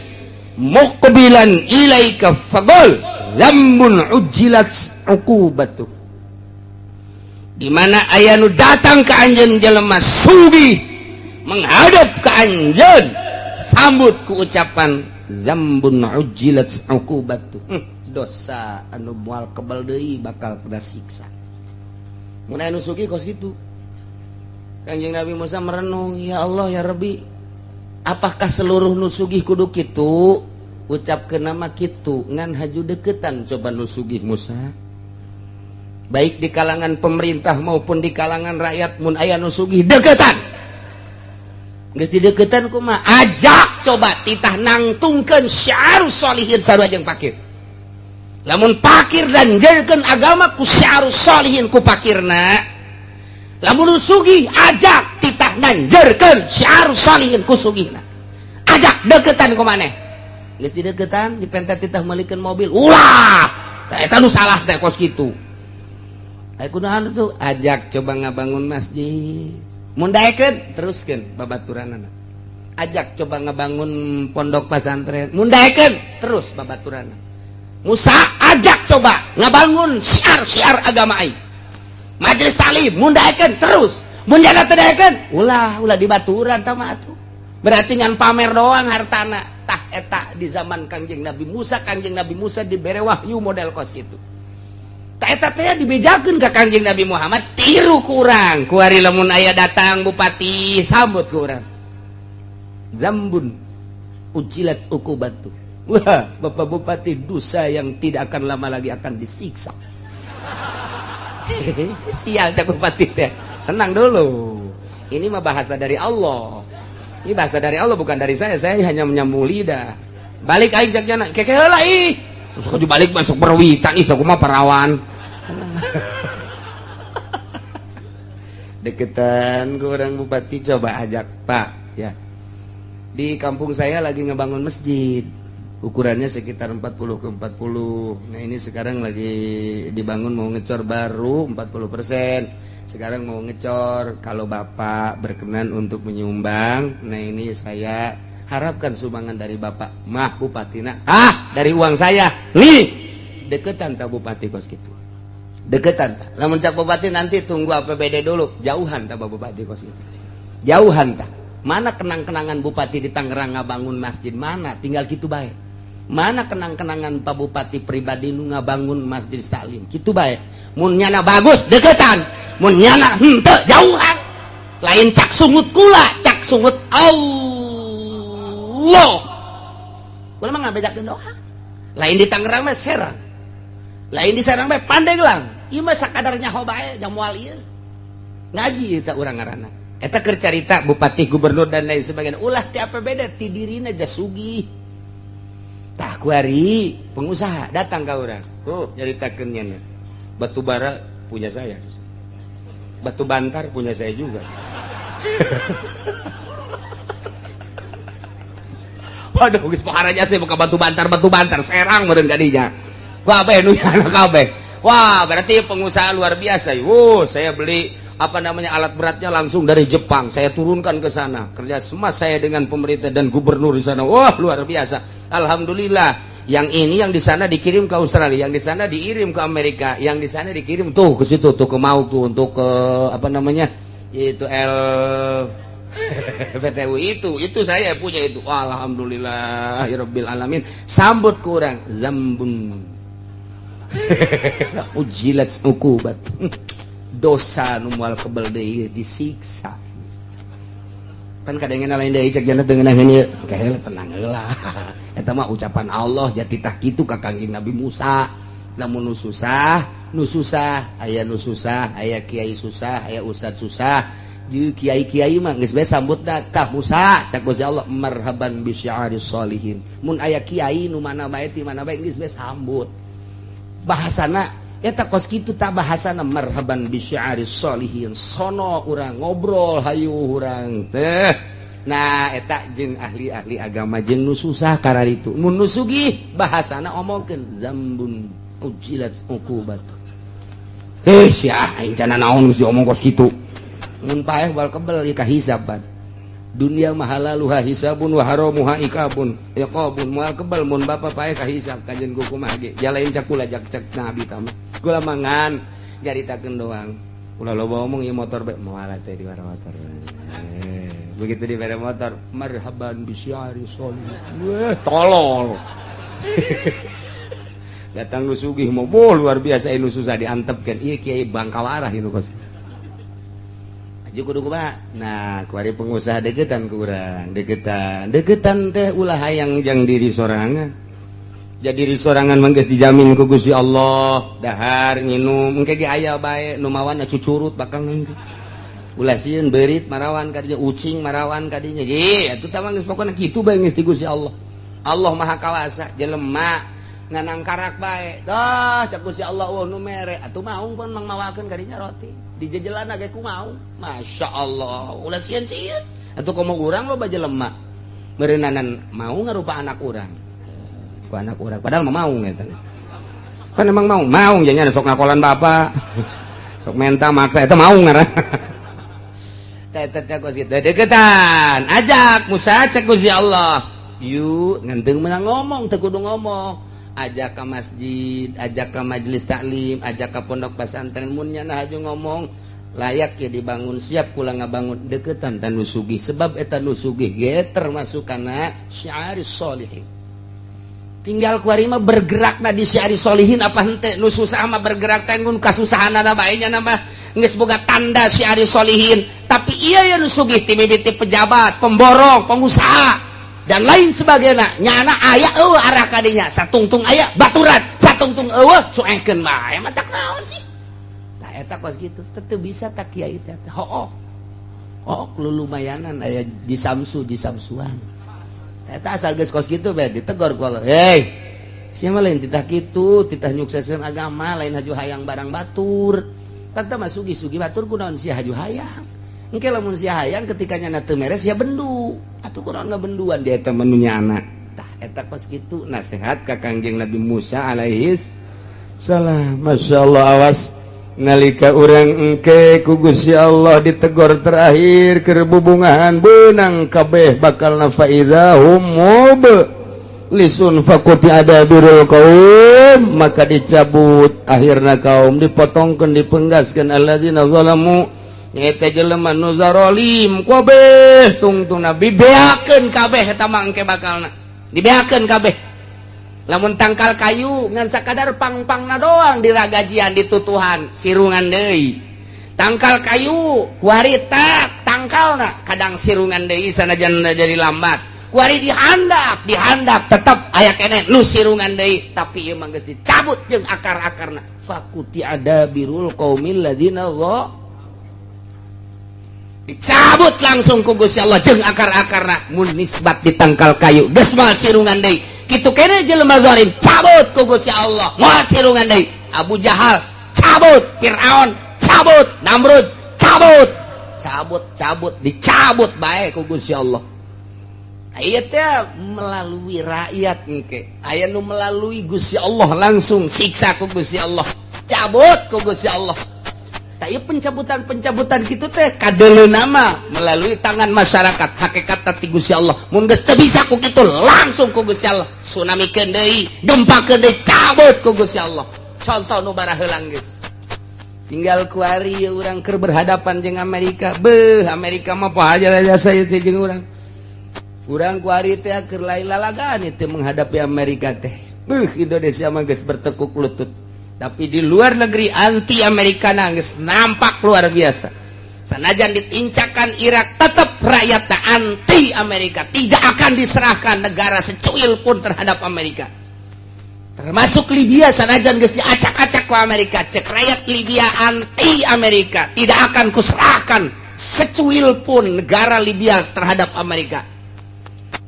muqbilan ilaika faqul dzambun ujjilat uqubatu. Di mana aya nu datang ka anjeun jelema sugih menghadap ka anjeun sambut ku ucapan dzambun ujjilat uqubatu. Dosa anu moal kebal deui bakal kena siksa. Mun aya nu sugih kos kitu. Kanjeng Nabi Musa merenung, ya Allah ya Rabbi, apakah seluruh nu sugih kudu kitu? Ucapkeun nama kitu ngan haju deketan coba nu sugih Musa. Baik di kalangan pemerintah maupun di kalangan rakyat mun aya nu sugih deketan. Geus dideketan kumaha? Ajak coba titah nangtungkeun syiarus sholihin sarua jeung pakir. Lamun pakir dan jadikan agama ku syiarus sholihin ku pakirna. Lamun nu sugih ajak titah Kedah nganjurkeun syiar salihin ku sugihna. Ajak deketan ku maneh. Geus dideketan dipentet titah meulikeun mobil. Ulah. Tah eta nu salah teh kos kitu. Aya kunaon tuh ajak coba ngabangun masjid. Mun daekeun teruskeun babaturanana. Ajak coba ngebangun pondok pesantren. Mun daekeun terus babaturanana. Musa ajak coba ngabangun syiar-syiar agama aing. Majelis taklim mun daekeun terus. Mun jana teu daekeun ulah ulah dibaturan tah mah atuh. Berarti ngan pamer doang hartana. Tah eta di zaman Kangjeng Nabi Musa, Kangjeng Nabi Musa dibere wahyu model kos kitu. Tah eta teh dibejakeun ka Kangjeng Nabi Muhammad tiru ku urang. Kuari lamun aya datang bupati sambut ku urang. Zambun ujilat ukubatu. Wah, Bapak Bupati dosa yang tidak akan lama lagi akan disiksa. Sial cak bupati teh. Tenang dulu. Ini mah bahasa dari Allah. Ini bahasa dari Allah bukan dari saya. Saya hanya menyambung lidah. Balik aing cak jana. Keke heula ih. Terus kudu balik masuk perwitan ih sok mah parawan. Deketan ke orang bupati coba ajak, Pak, ya. Di kampung saya lagi ngebangun masjid. Ukurannya sekitar 40 ke 40. Nah, ini sekarang lagi dibangun mau ngecor baru 40%. Sekarang mau ngecor. Kalau Bapak berkenan untuk menyumbang, nah ini saya harapkan sumbangan dari Bapak. Mah bupatina. Ah, dari uang saya. Nih, deketan tak bupati kos gitu. Deketan tak. Lamun cak bupati nanti tunggu APBD dulu. Jauhan tak bupati kos gitu. Jauhan tak. Mana kenang-kenangan bupati di Tangerang ngabangun masjid mana? Tinggal gitu bae. Mana kenang-kenangan Pak Bupati pribadi nu ngabangun Masjid Salim? Kitu bae. Mun nyana bagus deketan, mun nyana henteu jauhan. Lain cak sungut kula, cak sungut Allah. Kula mah ngabejakeun doa. Lain di Tangerang mah Serang. Lain di Serang mah Pandeglang. Ieu mah sakadar nyaho bae jang moal ieu. Ngaji eta urang ngaranna. Eta keur carita bupati, gubernur dan lain sebagainya. Ulah ti APBD ti dirina jasugih. Tah kuari pengusaha datang ka urang. Tuh nyaritakeun nya. Batu bara punya saya. Batu bantar punya saya juga. Waduh geus pohara jase buka batu bantar Serang meureun ka dinya. Kabeh nu nyana kabeh. Wah, berarti pengusaha luar biasa. Wuh, saya beli apa namanya alat beratnya langsung dari Jepang. Saya turunkan ke sana. Kerja sama saya dengan pemerintah dan gubernur di sana. Wah, luar biasa. Alhamdulillah. Yang ini yang di sana dikirim ke Australia, yang di sana dikirim ke Amerika, yang di sana dikirim tuh ke situ tuh ke Mauk tuh untuk ke apa namanya? Itu L PTU itu saya punya itu. Alhamdulillah ya rabbil alamin. Sambut kurang zambun. Ujilat ukubat. Dosa nu moal kebel deui disiksa. Kan kadangena lain deui cek jana teu ngeunaheun ieu. Kaheula tenang heula. Eta mah ucapan Allah jati tah kitu ka Kangjeng Nabi Musa. Lamun nu susah, nu susah, aya nu susah, aya kiai susah, aya ustad susah. Jeung kiai-kiai mah geus bae sambut tah Musa cak Gusti Allah marhaban bi syiaris sholihin. Mun aya kiai nu mana bae ti mana bae geus bae sambut. Bahasana eta kos kitu tak bahasana marhaban bi syiaris sholihin. Sono urang ngobrol hayu urang teh. Nah eta jeung ahli-ahli agama jeung nu susah kararitu. Mun nu sugih bahasana omongkeun zambun ujilat uqubat. Heh sia aing cenah naon geus diomong kos kitu. Mun paeh bal kebel ieu kahisaban. Dunia mah halaluha hisabun wa haramuha ikabun. Iqabun moal kebel mun bapa paeh kahisab kajen ku kumaha ge. Jalain cak kula jak cak nabi tah. Kula mangan nyaritakeun doang. Ulah loba omong ieu motor bae moal teh di motor. Begitu di bere motor marhaban bisyari sholih. Wah, tolol. Datang nu sugih mau luar biasa nu susah diantepkeun. Ieu kiai bangkawarah ieu kos. Aju kudu kumaha? Nah, kuari pengusaha deketan ku urang, deketan. Deketan teh ulah hayang jang diri sorangan. Jadi diri sorangan mah geus dijamin ku Gusti Allah, dahar nginum engke ge aya bae nu mawana cucurut bakal engke. Ulah sieun beurit marawan kadinya, ucing marawan kadinya. Ye, atuh tah mah geus pokona kitu bae geus di Gusti Allah. Allah Maha Kawasa, jelema Nganang karak bae. Dah cek Gusti Allah eueuh nu mere. Atuh maung pun mang mawakeun kadinya roti. Dijejelana ge ku maung. Masya Allah, ulah sieun-sieun. Atuh komo urang loba jelema. Meureunnanan mau ngarupa anak urang. Ku anak urang padahal mah maung eta. Kan emang mau, maung jadinya sok ngakolan bapak. Sok menta maksa eta maung ngaran. Teh teh kos kitu deketan. Ajak Musa cek Gusti Allah. Yuk ngenteng menang ngomong teu kudu ngomong. Ajak ke masjid, ajak ke majelis taklim, ajak ke pondok pesantren mun nya haju ngomong layak ya dibangun siap kula ngabangun deketan tan nu sugih sebab eta nu sugih ge termasuk kana syiaris solihin. Tinggal kuari mah bergerakna di syiaris solihin apa henteu nu susah mah bergerak teh ngun kasusahanana bae nya mah geus boga tanda syiaris solihin tapi iya ya nu sugih ti mimiti pejabat, pemborong, pengusaha dan lain sebagainya nyana aya eueuh arah kadinya satungtung aya baturan satungtung eueuh cuekeun bae mah tak naon sih tah eta kos kitu teu bisa tak kiai teh hook hook lulumayanan aya jisamsu jisamsuan eta asal geus kos kitu bae ditegor ku Allah hei sia mah lain titah kitu titah nyukseskeun agama lain haju hayang barang batur tanta mah sugi-sugi batur kunaon sia haju hayang engke lamun sia hayang ketika nyana teu meres sia bendu atuh kunaon ngabenduan dia eta mah nu nyana tah eta kos kitu nasihat ka Kangjeng Nabi Musa alaihis salam. Masya Allah awas nalika urang engke ku Gusti Allah ditegor terakhir keur bubungahan beunang kabeh bakal faidza hum mublisun faquti'a dabirul qaum maka dicabut akhirna kaum dipotongkeun dipenggaskeun alladzina zalamu eta jelema nu zarolim kabeh tungtungna dibeakeun kabeh eta mah engke bakalna dibeakeun kabeh lamun tangkal kayu ngan sakadar pang-pangna doang diragajian ditutuhan sirungan deui tangkal kayu kuari tak tangkalna kadang sirungan deui sanajan jadi lambat kuari dihandap dihandap tetep aya keneh nu sirungan deui tapi ieu mah geus dicabut jeung akar-akarna faquti'a dabirul qaumil ladzina dicabut langsung ku Gusti Allah jeung akar-akarna mun nisbat di tangkal kayu geus moal sirungan deui kitu keneh jelema zalim cabut ku Gusti Allah moal sirungan deui Abu Jahal cabut Fir'aun cabut Namrud cabut cabut cabut dicabut bae ku Gusti Allah. Aya teh melalui rakyat engke aya nu melalui Gusti Allah langsung siksa ku Gusti Allah cabut ku Gusti Allah. Ieu pencabutan-pencabutan gitu teh kadele nama melalui tangan masyarakat hakikat ti Gusti Allah mun geus teu bisa ku kitu langsung ku Gusti Allah tsunami keun deui gempa keun deui cabut ku Gusti Allah. Contoh nu baraheula geus tinggal kuari urang keur berhadapan jeung Amerika beuh Amerika mah poho jasa ieu teh jeung urang urang kuari teh keur lain lalagaan itu menghadapi Amerika teh beuh Indonesia mah geus bertekuk lutut tapi di luar negeri anti Amerika geus nampak luar biasa sanajan ditincakan Irak tetap rakyat anti Amerika tidak akan diserahkan negara secuil pun terhadap Amerika termasuk Libya sanajan geus diacak-acak ku Amerika cek rakyat Libya anti Amerika tidak akan kuserahkan secuil pun negara Libya terhadap Amerika.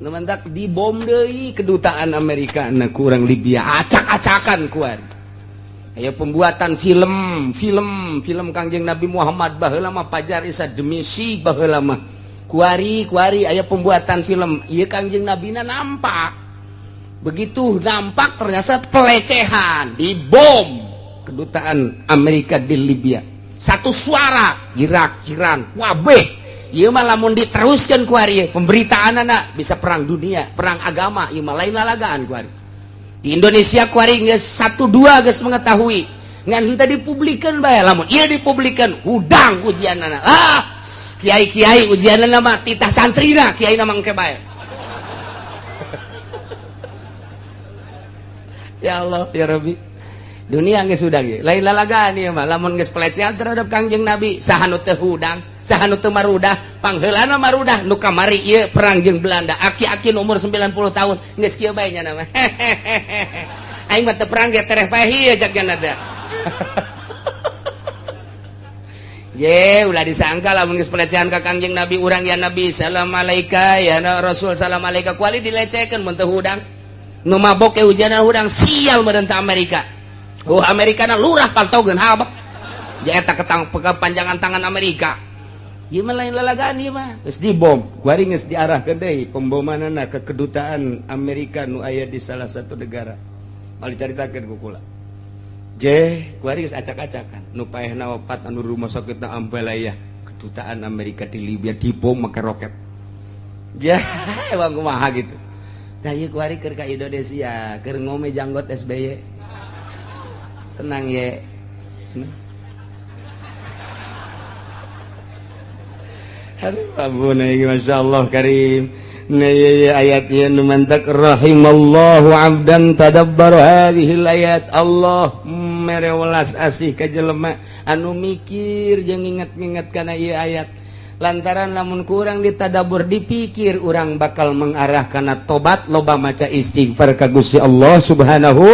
Mentak dibom deui kedutaan Amerika na kurang Libya acak-acakan kuat. Aya pembuatan film film film Kangjeng Nabi Muhammad baheula mah pajar isa demisi baheula mah kuari kuari aya pembuatan film ieu Kangjeng Nabina nampak begitu nampak ternyata pelecehan dibom kedutaan Amerika di Libya satu suara Irak Iran wabeh ieu mah lamun diteruskan kuari pemberitaan anak bisa perang dunia perang agama ieu mah lain lalagaan kuari. Di Indonesia kuari geus satu dua geus mengetahui ngan henteu dipublikeun bae lamun ieu dipublikeun hudang ujianana ah kiai-kiai ujianana mah titah santrina kiai na mah engke bae. Ya Allah ya Rabbi dunia geus hudang ieu lain lalagaan ieu mah lamun geus pelecehan terhadap Kangjeng Nabi saha nu teu hudang saha nu teu marudah pangheulana marudah nu kamari ieu perang jeung Belanda aki-aki nu umur 90 tahun geus kieu bae nya mah aing mah teu perang ge tereh paeh ieu cak nya teh. Je ulah disangka lamun geus pelecehan ka Kangjeng Nabi urang ya Nabi salam alaika ya Rasul salam alaika kuali dilecehkeun mun teu hudang. Nu mabok ge hujanan hudang, sial meureun teh Amerika. Oh, Amerika na lurah pantogeun habek. Ja eta ketang kepanjangan tangan Amerika. Ieu mah lain lalagaan ieu mah. Geus dibom, kuari geus diarahkeun deui pembomanana ke kedutaan Amerika nu aya di salah satu negara. Mal dicaritakeun ku kula. Je, kuari geus acak-acakan. Nu paehna opat, anu rumah sakit na ambalaya. Kedutaan Amerika di Libya dibom make roket. Ja, emang kumaha gitu. Tah, ieu kuari keur ka Indonesia, keur ngome janggot SBY. Tenang ye. Aduh, ampun ieu, Masya Allah karim. Nah, iya, ayat ieu nu mantak rahimallahu abdan tadabbara hadhil ayat. Allah mere welas asih ka jelema anu mikir jeung nginget-nginget kana ieu ayat, lantaran lamun kurang ditadabur, dipikir, urang bakal mengarah kana tobat, loba maca istighfar ka Gusti Allah Subhanahu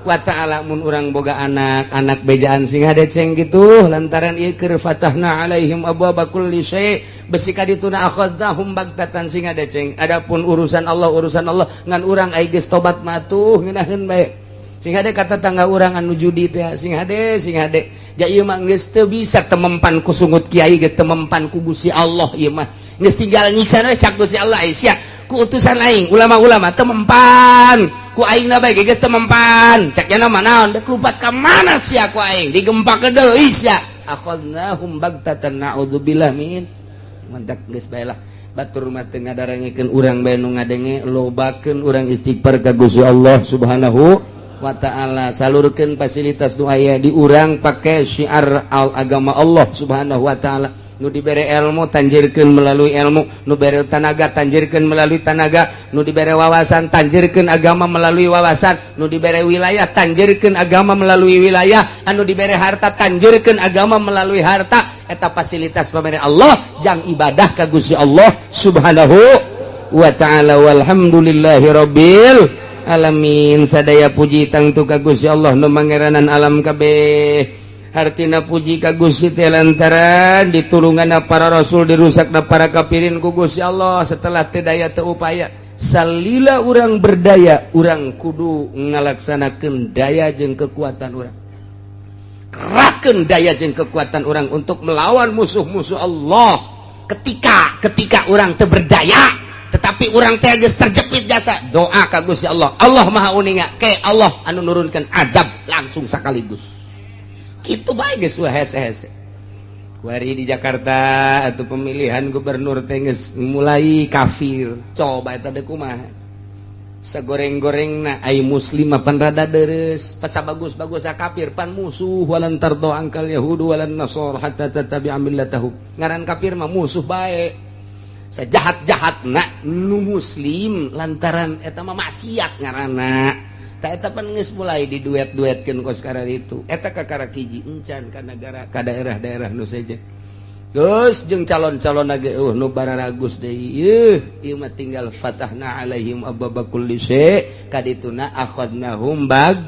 wa Ta'ala. Mun urang boga anak, anak bejaan sing hadeceng gitu, lantaran ieu keur fatahna alaihim abwaaba kulli syai', besi ka dituna akhadnahum bagtatan, sing hadeceng. Adapun urusan Allah, urusan Allah, ngan urang ai geus tobat mah tuh ngeunaheun bae. Sing hade kata tangga urang anu judi teh, sing hade, sing hade. Ja ieu mah geus teu bisa temempan ku sungut kiai, geus temempan ku Gusti Allah. Ieu mah geus tinggal nyiksa we cak Gusti Allah. Ai sia ku utusan aing ulama-ulama temempan ku aing na bae, geus temempan cak nya mah. Naon dek lupat ka mana sia ku aing, digempak deui sia, akhadnahum bagtatan, naudzubillah min. Mantak geus bae lah, batur mah teu ngadarangekeun, urang bae nu ngadenge. Lobakeun urang istighfar ka Gusti Allah Subhanahu wa Ta'ala, salurkeun fasilitas nu aya di urang, pake syiar al agama Allah Subhanahu wa Ta'ala. Nu dibere ilmu, tanjirkeun melalui ilmu. Nu bere tanaga, tanjirkeun melalui tanaga. Nu dibere wawasan, tanjirkeun agama melalui wawasan. Nu dibere wilayah, tanjirkeun agama melalui wilayah. Anu dibere harta, tanjirkeun agama melalui harta. Eta fasilitas pamere Allah jang ibadah ka Gusti Allah Subhanahu wa Ta'ala. Walhamdulillahirabbil alamin. Sadaya puji tangtu ka Gusti Allah nu mangeranan alam kabeh. Hartina puji ka Gusti teh lantaran ditulungan para rasul, dirusakna para kafirin ku Gusti Allah. Setelah teu daya teu upaya, salila urang berdaya, urang kudu ngalaksanakeun daya jeung kekuatan urang, kerahkeun daya jeung kekuatan urang untuk melawan musuh-musuh Allah. Ketika ketika urang teu berdaya, tetapi urang teh geus terjepit jasa, doa ka Gusti Allah. Allah Maha uninga ke Allah anu nurunkan adab langsung sekaligus gitu bae. Geus hese-hese kuari di Jakarta atau pemilihan gubernur teh geus mulai kafir. Coba eta deui kumaha sagoreng-gorengna. Ai muslim mah pan rada deres, pasa bagus-bagus kafir pan musuh. Walan tardo angkal yahudu walan nasara hatta tattabi'a millatahum. Ngaran kafir mah musuh bae, sejahat-jahat na nu muslim, lantaran eta mah maksiat ngaranna. Tak eta pan geus mulai diduet-duetkeun kos sekarang itu. Eta kakara hiji encan ka negara, ka daerah-daerah nu sejen. Geus jeung calon-calon ge nu bararagus deui. Ieu ieu mah tinggal fatahna alaihim abwaaba kulli syai', kadituna akhadnahum bag,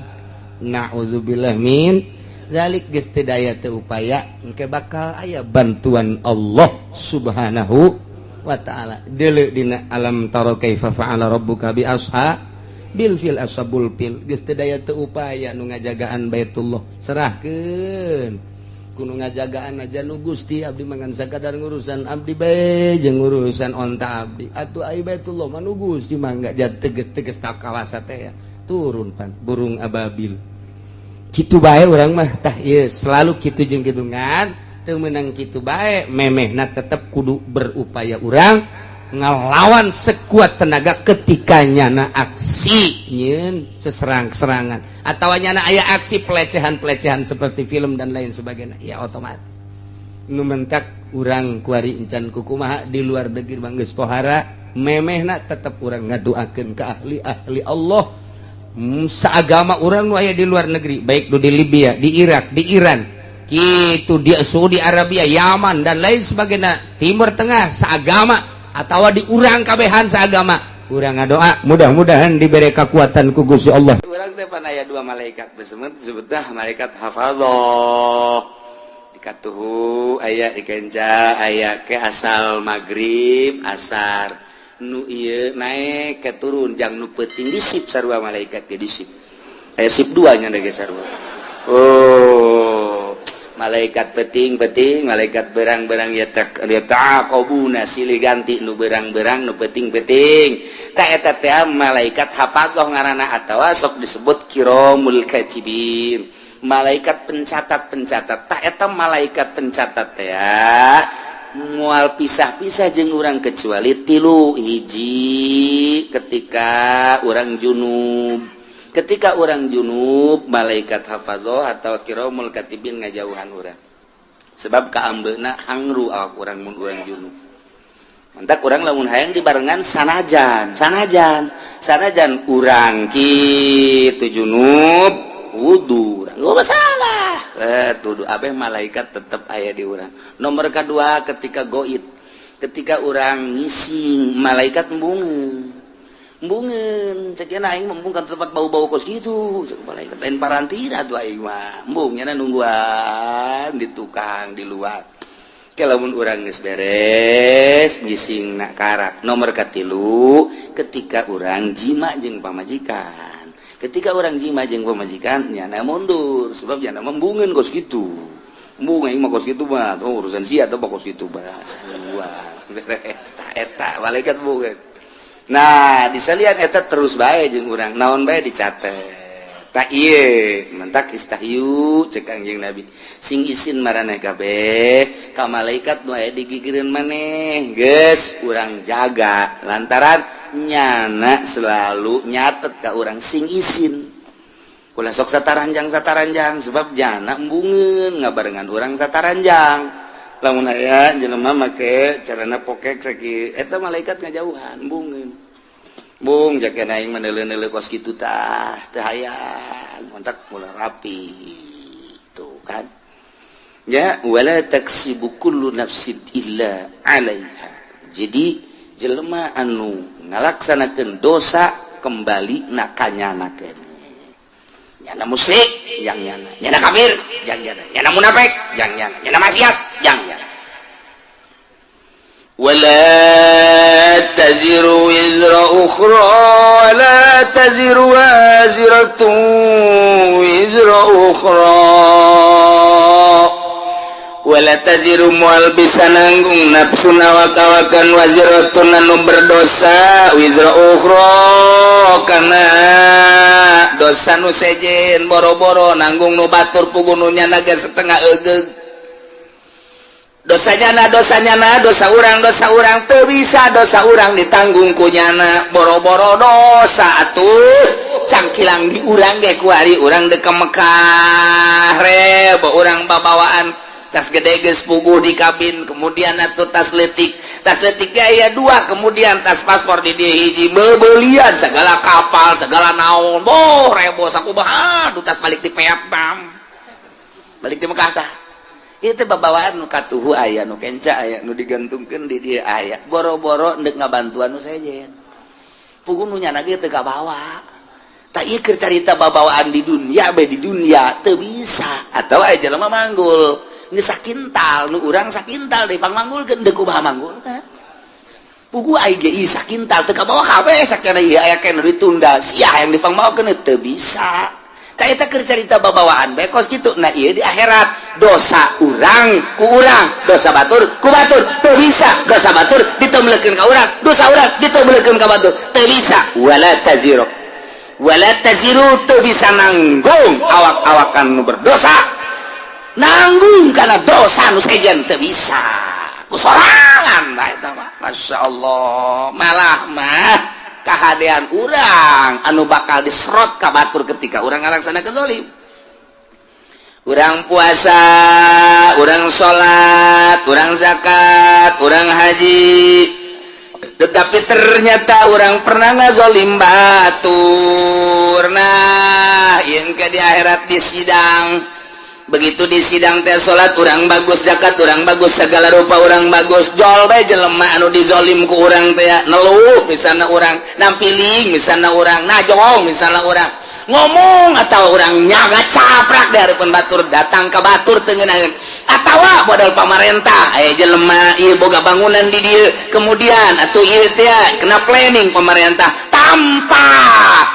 na'udzubillah min dzalik. Geus teu daya teu upaya, engke bakal aya bantuan Allah Subhanahu wa Ta'ala. Deuleu dina alam tara kaifa fa'ala rabbuka bi ashabil fil, ashabul fil. Geus teu daya teu upaya, nu ngajagaan Baitullah serahkeun kudu ngajagaan aja nu Gusti. Abdi mangan sakadar ngurusan abdi bae jeung urusan onta abdi atuh. Ai Baitullah mah nu Gusti, mangga teges-teges tak kawasa teh ya. Turun pan burung ababil kitu bae urang mah. Tah, ieu selalu kitu jeung kitu, ngan teu meunang kitu bae, memehna tetep kudu berupaya urang ngelawan sekuat tenaga ketika nyana aksi nyeun seserang-serangan atau nyana aya aksi pelecehan-pelecehan seperti film dan lain sebagainya, ya otomatis nu mentak urang kuari encan kukumaha di luar negeri mah geus pohara. Memehna tetep urang ngadoakeun ke ahli-ahli Allah seagama urang nu aya di luar negeri, baik di Libya, di Irak, di Iran gitu, di Saudi Arabia, Yaman dan lain sebagainya, Timur Tengah seagama atau di urang kabehan seagama urang, ngadoa mudah-mudahan diberi kekuatan ku Gusti Allah. Urang teh pan aya dua malaikat besemet, disebutlah malaikat hafadzah dikatuhu, aya dikenca, aya ke asal maghrib asar. Nu ieu naik ke turun jang nu peuting di sip sarua, malaikat ge di sip. Aya sip dua nya ge sarua. Oh, malaikat peuting-peuting, malaikat berang-berang ya tak yata'aqabuna, silih ganti nu berang-berang, nu peuting-peuting. Ta eta teh malaikat hafazoh ngaranna atawa sok disebut kiromul katibin, malaikat pencatat-pencatat. Ta eta malaikat pencatat teh moal pisah-pisah jeung urang kecuali tilu hiji: ketika urang junub. Ketika urang junub, malaikat hafazoh atau kiromul katibin ngajauhan urang, sebab kaambeuna hangru awak urang mun urang junub. Mantak urang lamun hayang dibarengan, sanajan sanajan sanajan urang kitu junub, wudu urang nggak masalah, tuduh abeh malaikat tetep aya di urang. Nomor kedua, ketika goib, ketika urang ngising, malaikat embungeun embungeun. Cek aing embung kan tempat bau-bau kos gitu. Cek malaikat, lain parantina tuh aing mah embung, nyana nungguan di tukang di luar. Lamun urang geus beres ngising nak karak. Nomor katilu, ketika urang jima jeung pamajikan. Ketika urang jima jeung pamajikan, nyana mundur, sebab nyana embungeun kos gitu. Embung aing mah kos gitu mah. Oh, urusan sia atau kos gitu mah. Wah, beres. Ta eta malaikat embungeun. Nah, disalian eta terus bae jeung urang, naon bae dicatet. Tak ieu mantak istahyu, cek Kangjeng Nabi, sing isin maraneh kabeh ka malaikat nu aya di gigireun maneh. Geus urang jaga lantaran nyana selalu nyatet ka urang. Sing isin, ulah sok sataranjang sataranjang, sebab jana embungeun ngabarengan urang sataranjang. Lamun aya jelema make carana pokek sakieu, eta malaikat ngajauhan, embungeun. Bung jaga aing meneule-neule kos kitu tah teu hayang, kontak mulai rapi tuh kan ya. Wala taksibu kullu nafsin illa 'alaiha. Jadi jelema anu ngalaksanakeun dosa kembali na kanyana keneh. Nyana musyrik yang nyana, nyana kafir yang nyana, nyana munafik yang nyana, nyana maksiat yang nyana. ولا تزر وزر أخرى ولا تزر وازرة وزر أخرى. ولا تزر moal bisa nanggung nafsun awak-awakan, waziratun anu berdosa, wizra ukhra kana dosa nu sejen. Boro-boro nanggung nu batur, puguh nu nyana ge setengah egeug dosanya. Na dosanya na dosa urang, dosa urang teu bisa dosa urang ditanggung ku nyana. Boro-boro dosa atuh cangkilang di urang ge. Kuari urang dek ke Mekah, rebo urang babawaan tas gede geus puguh di kabin, kemudian atuh tas letik, tas letik aya dua, kemudian tas paspor di dieu hiji, bebelian segala kapal segala naon. Boh, rebo sakumaha. Aduh, tas balik di Vietnam, balik di Mekah tah itu babawaan nu katuhu aya, nu kenca aya, nu digantungkeun di dieu aya. Boro-boro ndek ngabantuan nu sejen, puguh nu nyana ge teu kabawa. Tak ieu keur carita babawaan di dunia bae. Di dunia teu bisa. Atau aya jelema manggul geus sakintal, nu urang sakintal deui pangmanggulkeun, deuk kumaha manggulna? Puguh aing ge ieu sakintal teu kabawa kabeh. Sakana ieu aya keneh ditunda sia yang dipangmawakeun, teu bisa. Tak eta keur carita babawaan bae kos kitu. Nah, ieu di akhirat dosa urang ku urang, dosa batur ku batur. Teu bisa dosa batur ditemblekeun ka urang, dosa urang ditemblekeun ka batur, teu bisa. Wala taziru, wala taziru teu bisa nanggung awak-awakan nu berdosa, nanggung karena dosa nu sejen teu bisa ku sorangan bae eta mah. Masya Allah, malah mah kahadean urang anu bakal diserot ka batur ketika urang ngalaksanakeun zalim. Urang puasa, urang salat, urang zakat, urang haji, tetapi ternyata urang pernah ngazolim batur. Nah, yang ke di akhirat di sidang. Begitu di sidang teh, salat urang bagus, zakat urang bagus, segala rupa urang bagus. Jol bae jelema anu dizolim ku urang teh neluh, misalnya urang nampiling, misalnya urang najong, misalnya urang ngomong atau urang nyaga caprak dari harapan batur, datang ke batur teu ngeunaheun atawa modal pamarentah. Aya jelema ieu boga bangunan di dieu, kemudian atuh ieu teh kena planning pemerintah tanpa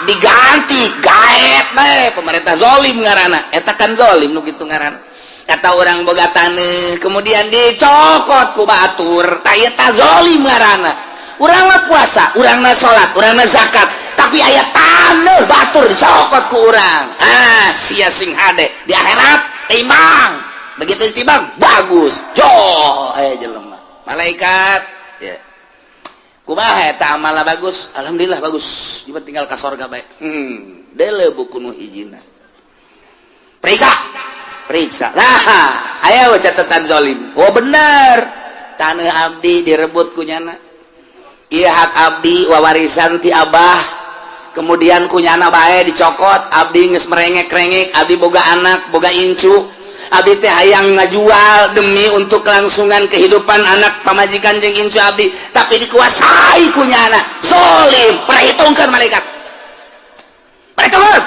diganti, gaet bae pemerintah. Zolim ngaranna eta kan, zolim nu kitu ngaranna. Kata urang boga taneuh, kemudian dicokot ku batur, tah eta zolim ngaranna. Urang mah puasa, urang na salat, urang na zakat, tapi aya taneuh batur dicokot ku urang. Ah, sia sing hade di akhirat timbang. Begitu ditimbang bagus, jol aya jelema, malaikat ya kumaha eta amalna? Bagus, alhamdulillah bagus. Jiwa tinggal ka sorga bae. Dele buku nu hijina, periksa, periksa. Nah, ayo catatan zolim. Oh, bener, tanah abdi direbut ku nyana. Iya, hak abdi wawarisan ti abah, kemudian ku nyana bae dicokot. Abdi geus merengek-rengek, abdi boga anak, boga incu. Abdi teh hayang ngajual demi untuk kelangsungan kehidupan anak, pamajikan jeung incu abdi, tapi dikuasai ku nyana. Zolim. Perhitungkan, malaikat, perhitungkan.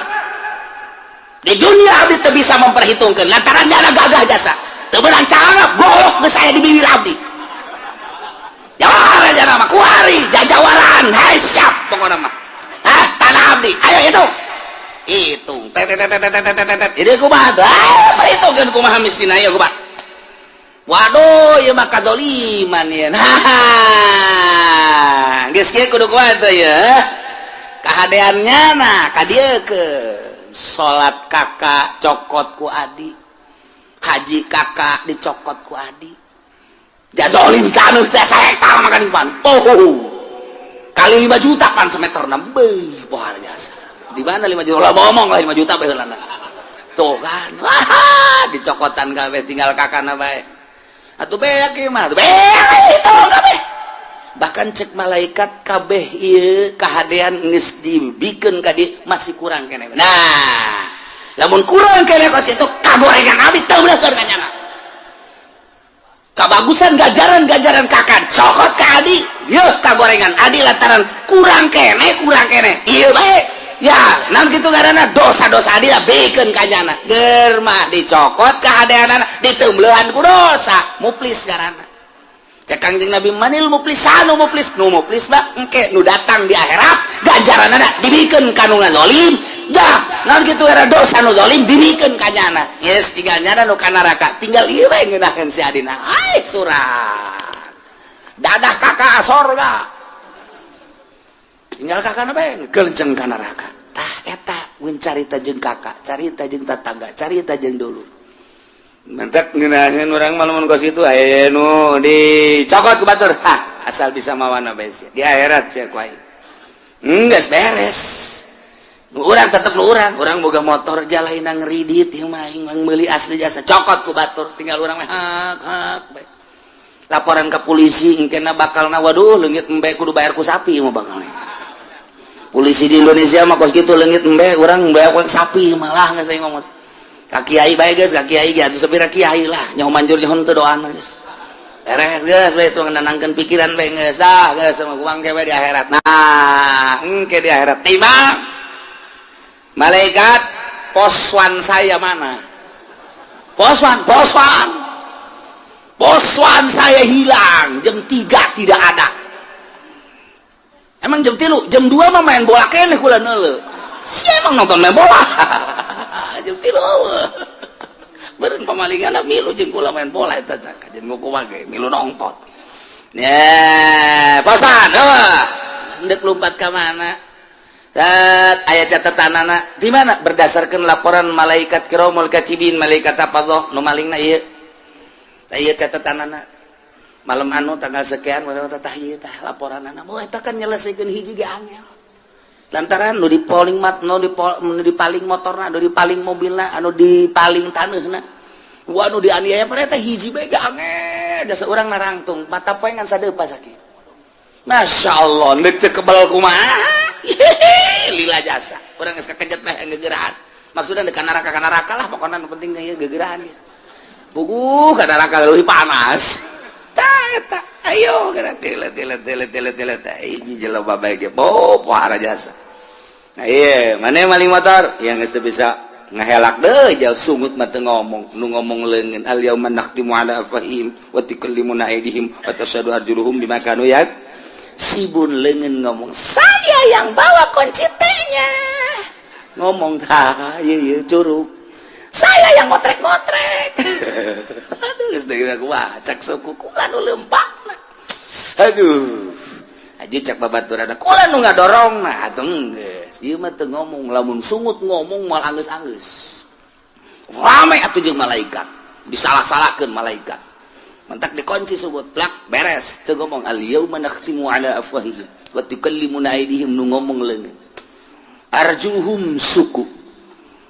Di dunia abdi teu bisa memperhitungkan lantaran nyana gagah jasa, teu beunang cara golok geus aya di bibir abdi. Jawara jana mah kuari jajawaran. Hai, siap pokokna mah. Hah, tanah abdi ayo hitung, hitung, tet tet tet tet tet tet tet. Jadi kumaha tuh? Ah, perhitungkeun kumaha mistina ya, kumaha? Waduh, ieu mah kazoliman ieu. Haha, geus kieu kudu kumaha tuh ya kahadeannya? Nah, ka dieu ke salat kakak cokot ku adi, haji kakak dicokot ku adi. Jazolim taneuh teh sahektar makan pan. Oh, kali 5 juta pan semeter beuh, luar biasa. Di mana 5 juta lah, ngomong lah 5 juta bae heulana. Tuh kan, wah, dicokotan kabeh, tinggal kakana bae. Atuh beak ieu mah, beak itu kabeh. Bahkan cek malaikat, kabeh ieu kahadean geus dibikeun ka dieu, masih kurang keneh. Nah, lamun kurang keneh kos kitu, kagorengan abdi teu beuleuhkeun ka nyana. Kabagusan gajaran-gajaran kakak cokot ke adi, yeuh kagorengan adi lantaran kurang kene, kurang kene ieu bae ya. Naon kitu ngaranna? Dosa-dosa adi lah bikeun ka nyana. Ger mah dicokot kahadeanana, diteumbeuhan ku dosa. Muflis ngaranna. Cek Kangjeng Nabi, manil muflisanu? Muflis, nu muflis mah engke nu datang di akhirat, gajaranana dibikeun ka nu ngazolim. Dah, naon kitu era? Dosa nu zalim dibikeun ka nyana. Yes, tinggal nyana nu ka neraka, tinggal ieu bae ngeunaheun si adina. Ai surat dadah kakak sorga, tinggal kakak bae ngegelenceng ka neraka. Tah, eta mun carita jeung kakak, carita jeung tetangga, carita jeung dulu. Mentek ngeunaheun urang mah lamun kos kitu. Aya nu dicokot ku batur, hah, asal bisa mawana bae sia di akhirat sia ku aing. Geus beres. Nu urang tetep nu urang, urang boga motor jalaina ngeridit ieu mah, aing meuli asli jasa, cokot ku batur, tinggal urang mah hak hak bae. Laporan ke polisi engkena bakalna, waduh, leungit embe kudu bayar ku sapi mah bakal. Polisi di Indonesia mah kos kitu, leungit embe urang bayar ku sapi malah. Geus ngomong ka kiai bae geus, ka kiai ge atuh sapira kiai lah nyaho manjur nyaho teu doana. Geus beres, geus bae itu nenangkeun pikiran bae. Geus dah, geus sama kuang ke di akhirat. Nah, engke di akhirat timbang, malaikat, poswan saya mana? Poswan, poswan, poswan saya hilang jam 3, tidak ada. Emang jam 3, jam 2 mah main bola keneh kula neuleu. Si emang nonton main bola jam 3 beureun pamalingan milu jeung kula main bola eta jeung kumaha ge milu nonton. Ya, poswan eueuh, hendak lompat ka mana? Aya catatan anak di mana? Berdasarkan laporan malaikat kiromul katibin, malaikat apa loh, nu malingna ieu. Ieu catatan anak malam anu tanggal sekian tah, ieu tah laporan anak. Oh, eta kan nyelesaikeun hiji ge angel lantaran nu dipaling mat, nu dipaling motorna, nu dipaling mobilna, anu dipaling taneuhna. Wah, nu dianiaya pada eta hiji bae ge angel. Jasa urang narangtung mata poe ngan sadeupa sakit. Masya Allah, neuk teu kebal kumaha. Lila jasa urang geus kakejet mah ngegerahan. Maksudnya dekat neraka ka neraka lah, pokoknya nu penting ieu gegerahan ya. Puguh ka neraka leuwih panas. Tah eta, ayo geura tile tile tile tile tile teh hiji jelema bae ge bo pohara jasa. Nah, iya, mana maling motor yang geus teu bisa ngahelak deh jauh, sungut mah teu ngomong, nu ngomong leungeun. Al yauma nakhtimu ala afwahihim wa tukallimuna aydihim wa tashhadu arjuluhum bima kanu yaksibun. Leungeun ngomong, "Saya yang bawa kunci T-nya." Ngomong tah ieu ieu curug, "Saya yang motrek-motrek." Aduh, geus deui aku cak suku kula nu leumpangna. Aduh, aja cak babaturan kula nu ngadorong. Nah, atuh geus ieu mah teu ngomong. Lamun sungut ngomong moal anggeus-anggeus rame atuh jeung malaikat, disalah-salahkeun malaikat. Mentak dikunci sungut plak, beres, teu ngomong. Al yauma nakhtimu ala afwahihim wa tukallimuna aydihim, nu ngomong leungeun, arjuhum suku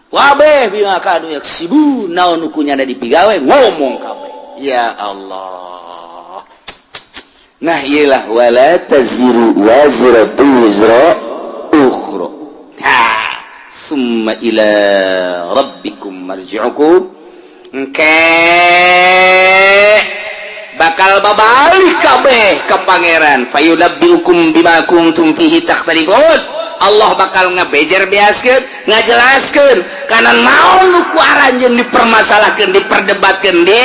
wabeh bima kanu yaksibun. Naon nu kunyana dipigawe ngomong kabeh. Ya Allah, nah iyalah, wala taziru waziratu wizra ukhra. Ha, summa ila rabbikum marji'ukum. Engke bakal babalik kabeh ke Pangeran. Fayunabbiukum bima kuntum fihi takhtalifun. Allah bakal ngebejer beaskeun, ngajelaskeun kana naon nu ku aranjeun dipermasalahkeun, diperdebatkeun, di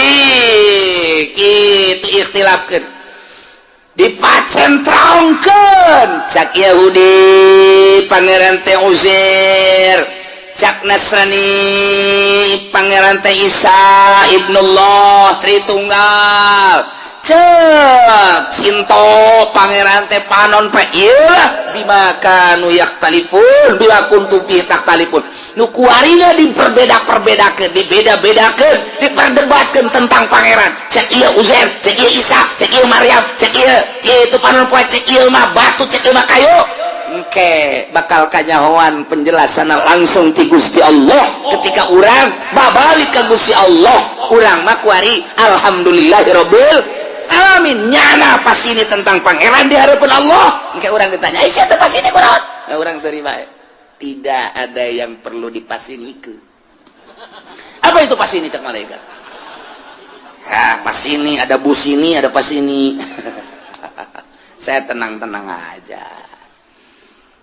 kitu ikhtilafkeun, dipacentrongkeun. Cak Yahudi Pangeran teh Uzair, cak Nasrani Pangeran teh Isa Ibnullah Tritunggal, cek Sinto Pangeran teh panon pe. Iyalah, bima kanu yakhtalifun, bima kuntum fi takhtalifun, nu kuarina diperbeda-perbedakeun, dibeda-bedakeun, diperdebatkeun tentang Pangeran. Cek ieu Uzair, cek ieu Isa, cek ieu Maryam, cek ieu itu panon poe, cek ieu mah batu, cek ieu mah kayu. Engke bakal kanyahoan penjelasan langsung ti Gusti Allah ketika urang babalik ke Gusti Allah. Urang mah kuari alhamdulillahirabbil alamin, nyana pas ini tentang Pangeran di hadapan Allah. Engke urang ditanya, "Aisyah teh pas ini kunaon?" Nah, urang seri bae, tidak ada yang perlu dipasinikeun. Apa itu pas ini? Cak malaikat. Ya, pas ini ada bus, ini ada pas ini. Saya tenang-tenang aja.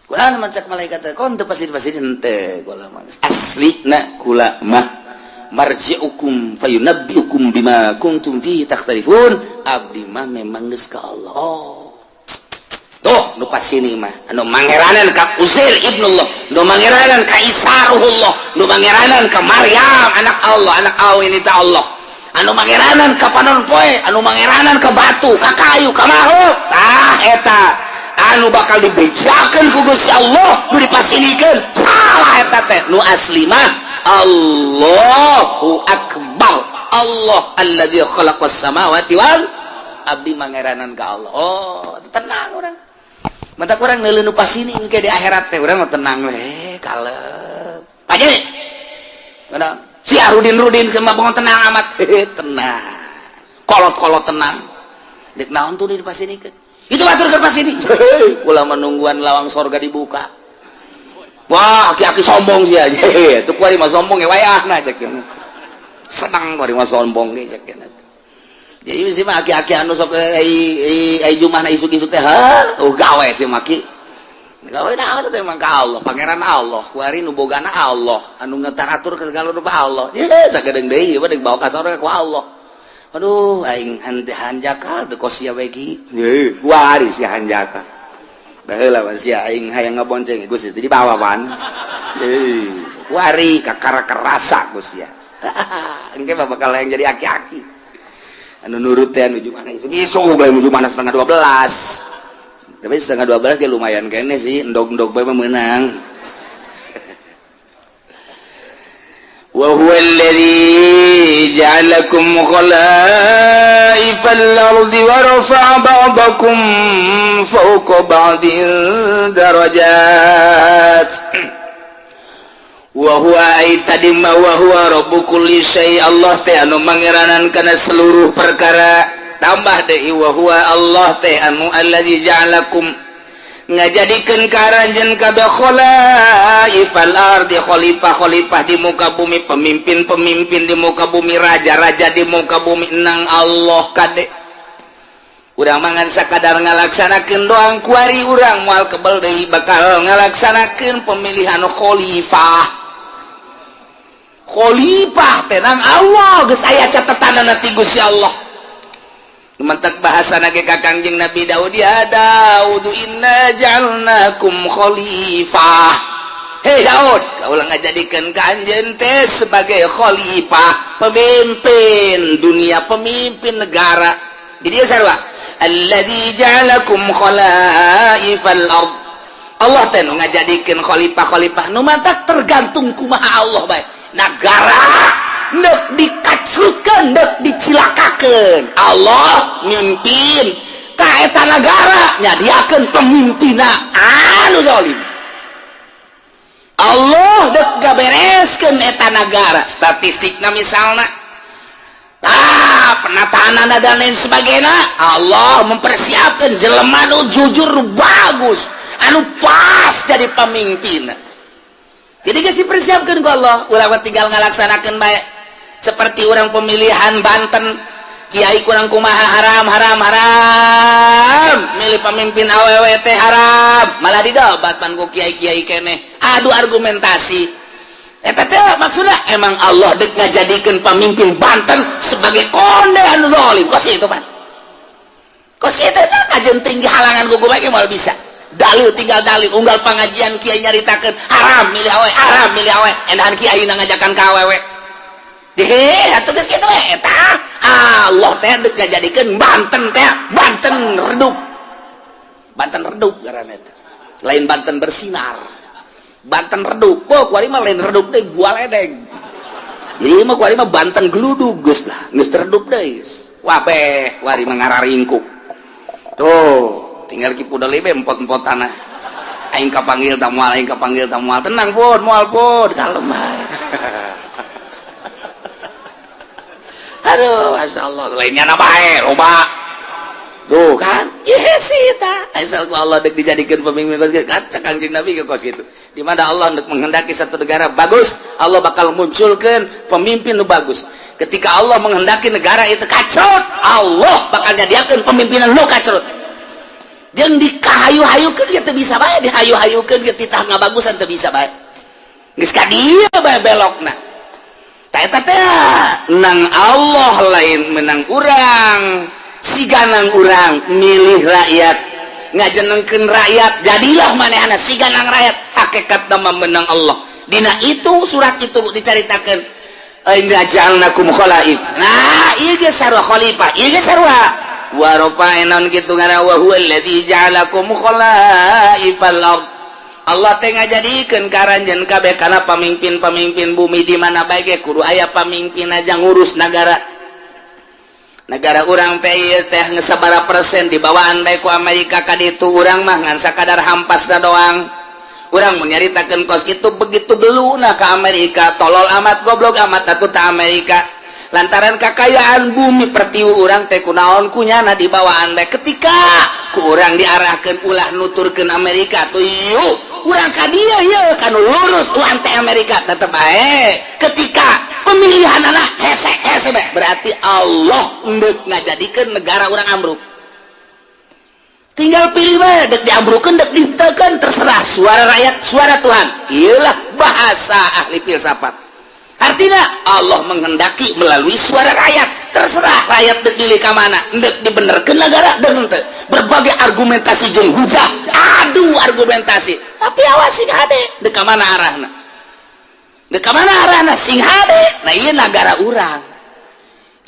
Kurang cak malaikat, kon teu pasini pasini henteu kula mah. Asli na kula mah marji'ukum fayunabbiukum bima kuntum fihi takhtalifun. Abdi mah memang geus ka Allah. Oh. Tuh nu pasini mah anu mangeranan ka Uzair ibnullah, nu mangeranan ka Isa ruhullah, nu mangeranan ka Maryam anak Allah, anak aw ini ta Allah, anu mangeranan ka panon poe, anu mangeranan ka batu, ka kayu, ka makhluk. Tah eta anu bakal dibejakeun ku Gusti Allah, nu dipasinikeun salah eta teh. Nu asli mah Allahu akbar, Allah alladzi khalaqas samawati wal abdi mangeranan ka Allah. Oh, tenang urang. Mata urang neuleuh nu pasini engke di akhirat teh urang mah tenang we, kalep. Paje. Mana? Si Arudin Rudin mah bangun tenang amat. Tenang. Kolot-kolot tenang. Dek naon tuh di pasinikeun? Itu batur ke pasini. Kula menungguan lawang sorga dibuka. Wah, aki-aki sombong sih aja. Itu kuari mah sombong ya wayahna cek. Senang kuari mah sombong ge cek. Jadi sih mah aki-aki anu sok ai ai jumahna isuk-isuk teh, ha, oh gawe sih maki. Gawe naon teh emang ka Allah, Pangeran Allah, kuari nu bogana Allah, anu ngetaratur ke segala rupa Allah. Ye, sagedeung deui ieu mah bawa ka sorga ku Allah. Aduh, aing hanjakal teu kos sia we ki. Ye, kuari si hanjakal. Baheula mah sia aing hayang ngabonceng Gusti teh dibawa pan. Heuh, kuari kakara kerasa ku sia. Engke mah bakal yang jadi aki-aki. Anu nurut teh anu mana isuk isuk bae nuju mana setengah 12. Tapi setengah 12 ge lumayan kene sih, endog-endog bae mah meunang. Wa huwa alladhi ja'alakum khalaifal ardi wa rafa'a ba'dakum fawqa ba'din darajat. Wa huwa ay tadi ma wa huwa rabbu kulli syai, Allah teh anu mangeranan kana seluruh perkara. Tambah deui, wa huwa, Allah teh anu alladzi ja'alakum Ngajadikeun ka aranjeun kabeh khalaifal ardi, khalifah-khalifah di muka bumi, pemimpin-pemimpin di muka bumi, raja-raja di muka bumi nang Allah. Kade urang mangan sakadar ngalaksanakeun doang. Kuari urang moal kebel deui bakal ngalaksanakeun pemilihan khalifah. Khalifah tenang, Allah geus aya catatanana ti Gusti Allah. Mentek bahasa nage ka Kangjeng Nabi Daud, ya Daud, inna ja'alnakum khalifah. Hei Daud, kaulah ngajadikeun ka anjeun teh sebagai khalifah, pemimpin dunia, pemimpin negara. Di dia sarua, alladzi ja'alakum khalaifal ard. Allah teh nu ngajadikeun khalifah-khalifah nu matak tergantung kumaha Allah bae. Negara ndek dikacrutkeun, ndek dicilakakeun, Allah mimpin ka eta nagara, nyadiakeun pemimpinna anu zalim. Allah dek gabereskeun eta nagara, statistikna misalna, ah, penataan dan lain sebagainya, Allah mempersiapkan jelema nu jujur, nu bagus, anu pas jadi pemimpin. Jadi geus dipersiapkan ku Allah. Urang mah tinggal ngalaksanakeun bae. Seperti orang pemilihan Banten, kiai kurang kumaha, haram, haram, haram, milih pemimpin awewe teh haram, malah didebat pan ku kiai-kiai keneh, adu argumentasi. Eta teh maksudnya emang Allah dek ngajadikeun pemimpin Banten sebagai konde anu zalim. Kos itu pan, kos kitu teh kajen tinggi halangan gugu bae moal bisa. Dalil tinggal dalil, unggal pengajian kiai nyaritakeun haram milih awewe, haram milih awewe, endahan kiai ngajakan ka awewe deh atuh. Geus kitu we eta Allah teh dek ngajadikeun Banten teh Banten redup. Banten redup ngaranna eta, lain Banten bersinar, Banten redup. Oh, kuari mah lain redup deh, gua ledeng. Jadi mah kuari mah Banten geludug geus lah, geus redup deui geus. Wabeh kuari mah ngararingkuk. Tuh, tinggal Ki Pudel be empot-empot tanah. Aing kapanggil tak moal, aing kapanggil tak moal. Tenang pun, moal pun, kalem bae. Aduh, masya Allah, lainnya na bae, loba. Tuh kan, iya sih ta. Asal ku Allah dek dijadikan pemimpin kos kitu. Kaca Kangjeng Nabi ke kos kitu. Di mana Allah untuk menghendaki satu negara bagus, Allah bakal munculkan pemimpin nu bagus. Ketika Allah menghendaki negara itu kacrut, Allah bakal nyadiakeun pemimpinan nu kacrut. Jeung dikahayu-hayukeun ge teu bisa bae, dihayu-hayukeun ge titah ngabagusan teu bisa bae. Geus ka dieu bae belokna. Tah eta teh nang Allah, lain menang urang. Siganang urang milih rakyat, ngajenengkeun rakyat, jadilah manehna siganang rakyat, hakikat nama menang Allah. Dina itu surat itu dicaritakeun, inna ja'alnakum khalaif. Nah, ieu ge sarua khalifah, ieu ge sarua wa rafa'na kitu ngaran, wa huwa allazi ja'alakum khalaifal ard. Allah teh ngajadikeun ka aranjeun kabeh kana pamimpin-pamimpin bumi. Di mana bae ge kudu aya pamimpin aja ngurus nagara. Negara urang teh ieu teh geus sabaraha persen dibawaan bae ku Amerika ka ditu. Urang mah ngan sakadar hampasna doang. Urang mun nyaritakeun kos kitu, begitu beluna ka Amerika, tolol amat, goblok amat atuh ta Amerika, lantaran kakayaan bumi pertiwi urang teh kunaon kunyana dibawaan bae. Ketika ku urang diarahkeun ulah nuturkeun Amerika tuh, yuk urang ka dieu, yeuh kanu lurus urang teh Amerika tetep bae. Ketika pemilihan anak hese hese bae, berarti Allah endek ngajadikeun negara urang ambruk. Tinggal pilih bae, dek diambrukeun, dek ditekan, terserah. Suara rakyat suara Tuhan, iyalah bahasa ahli filsafat. Artinya Allah menghendaki melalui suara rakyat, terserah rakyat dek pilih ka mana, dek dibenerkeun negara dek henteu. Berbagai argumentasi jeung hujah, adu argumentasi, tapi awas, sing hade dek ka mana arahna, dek ka mana arahna, sing hade. Nah, ieu negara urang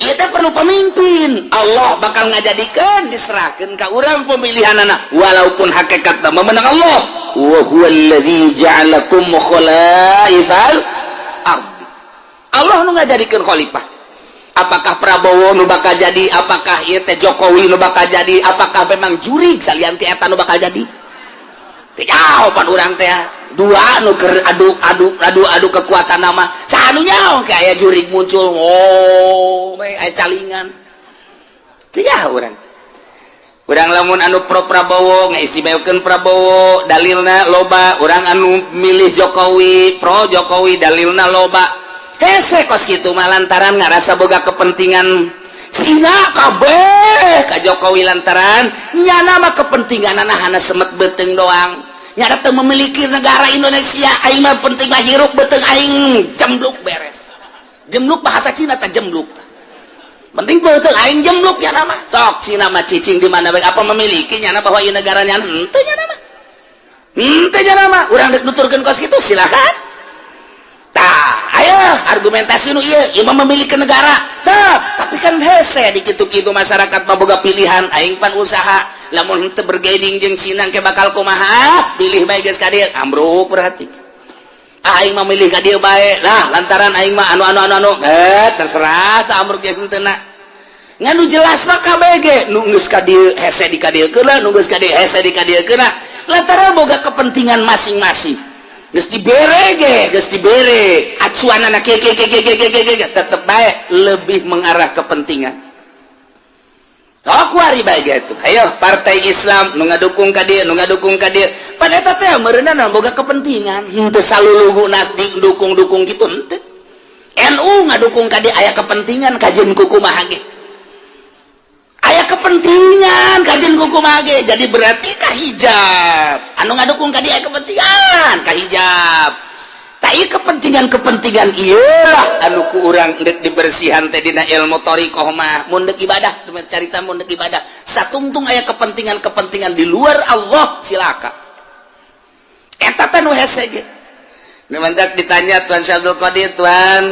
ieu teh perlu pemimpin. Allah bakal ngajadikeun, diserahkeun ka urang pemilihan anak, walaupun hakikatna memenang Allah. Wa huwallazi ja'alakum khalaifal ardi. Allah nu ngajadikeun khalifah. Apakah Prabowo nu bakal jadi, apakah ieu teh Jokowi nu bakal jadi, apakah memang jurig salian ti eta nu bakal jadi, teu jawaban urang teh. Dua nu keur adu adu adu adu kekuatan nama saha nu nyaho, kayak jurig muncul, oh, aya calingan, teu nyaho urang. Urang lamun anu pro Prabowo ngaistimewakeun Prabowo, dalilna loba. Urang anu milih Jokowi, pro Jokowi, dalilna loba. Hese kos kitu mah lantaran ngarasa boga kepentingan. Cina kabeh ka Jokowi lantaran nyana mah kepentingan hana semet beuteung doang, nyana teu memiliki negara Indonesia. Aing mah penting mah hirup beuteung aing jembluk, beres. Jembluk bahasa Cina tak jembluk, penting beuteung aing jembluk ya nama. Sok Cina mah cicing di mana bae, apa memiliki nyana bahwa ieu negara nyana? Henteu nyana mah, henteu nyana mah. Urang deuk nuturkeun kos kitu silakan. Tah, ayo argumentasi nu ieu, ieu mah memiliki negara. Tah, tapi kan hese di kitu-kitu, masyarakat mah boga pilihan. Aing pan usaha, lamun henteu bergaining jeung Cina ke bakal kumaha? Pilih bae geus ka dieu, ambruk berarti. Aing mah milih ka dieu bae lah lantaran aing mah anu anu anu anu, eh terserah tah, ambruk jeung henteu na. Ngan nu jelas mah KBG nu geus ka dieu hese di ka dieu keuna, nu geus ka dieu hese di ka dieu keuna lantaran boga kepentingan masing-masing. Geus dibere ge, geus dibere acuan anak ke ke ke ke ke ke ke, tetep bae lebih mengarah kepentingan. Oh, kuari bae gitu. Ayo partai Islam nu ngadukung ka dieu, nu ngadukung ka dieu, pada eta teh meureunna boga kepentingan, henteu saluluhuna dukung-dukung gitu, henteu. NU ngadukung ka dieu aya kepentingan, kajeun kumaha ge aya kepentingan, kajeun kumaha ge. Jadi berarti ka hijab anu ngadukung ka dieu aya kepentingan ka hijab. Tak ieu kepentingan-kepentingan ieu lah anu ku urang deuk dibersihan teh dina ilmu thariqah mah. Mun deuk ibadah, carita mun deuk ibadah satungtung aya kepentingan-kepentingan di luar Allah, cilaka. Eta teh nu hese ge. Nu mantak ditanya Tuan Syekh Abdul Qadir, "Tuan,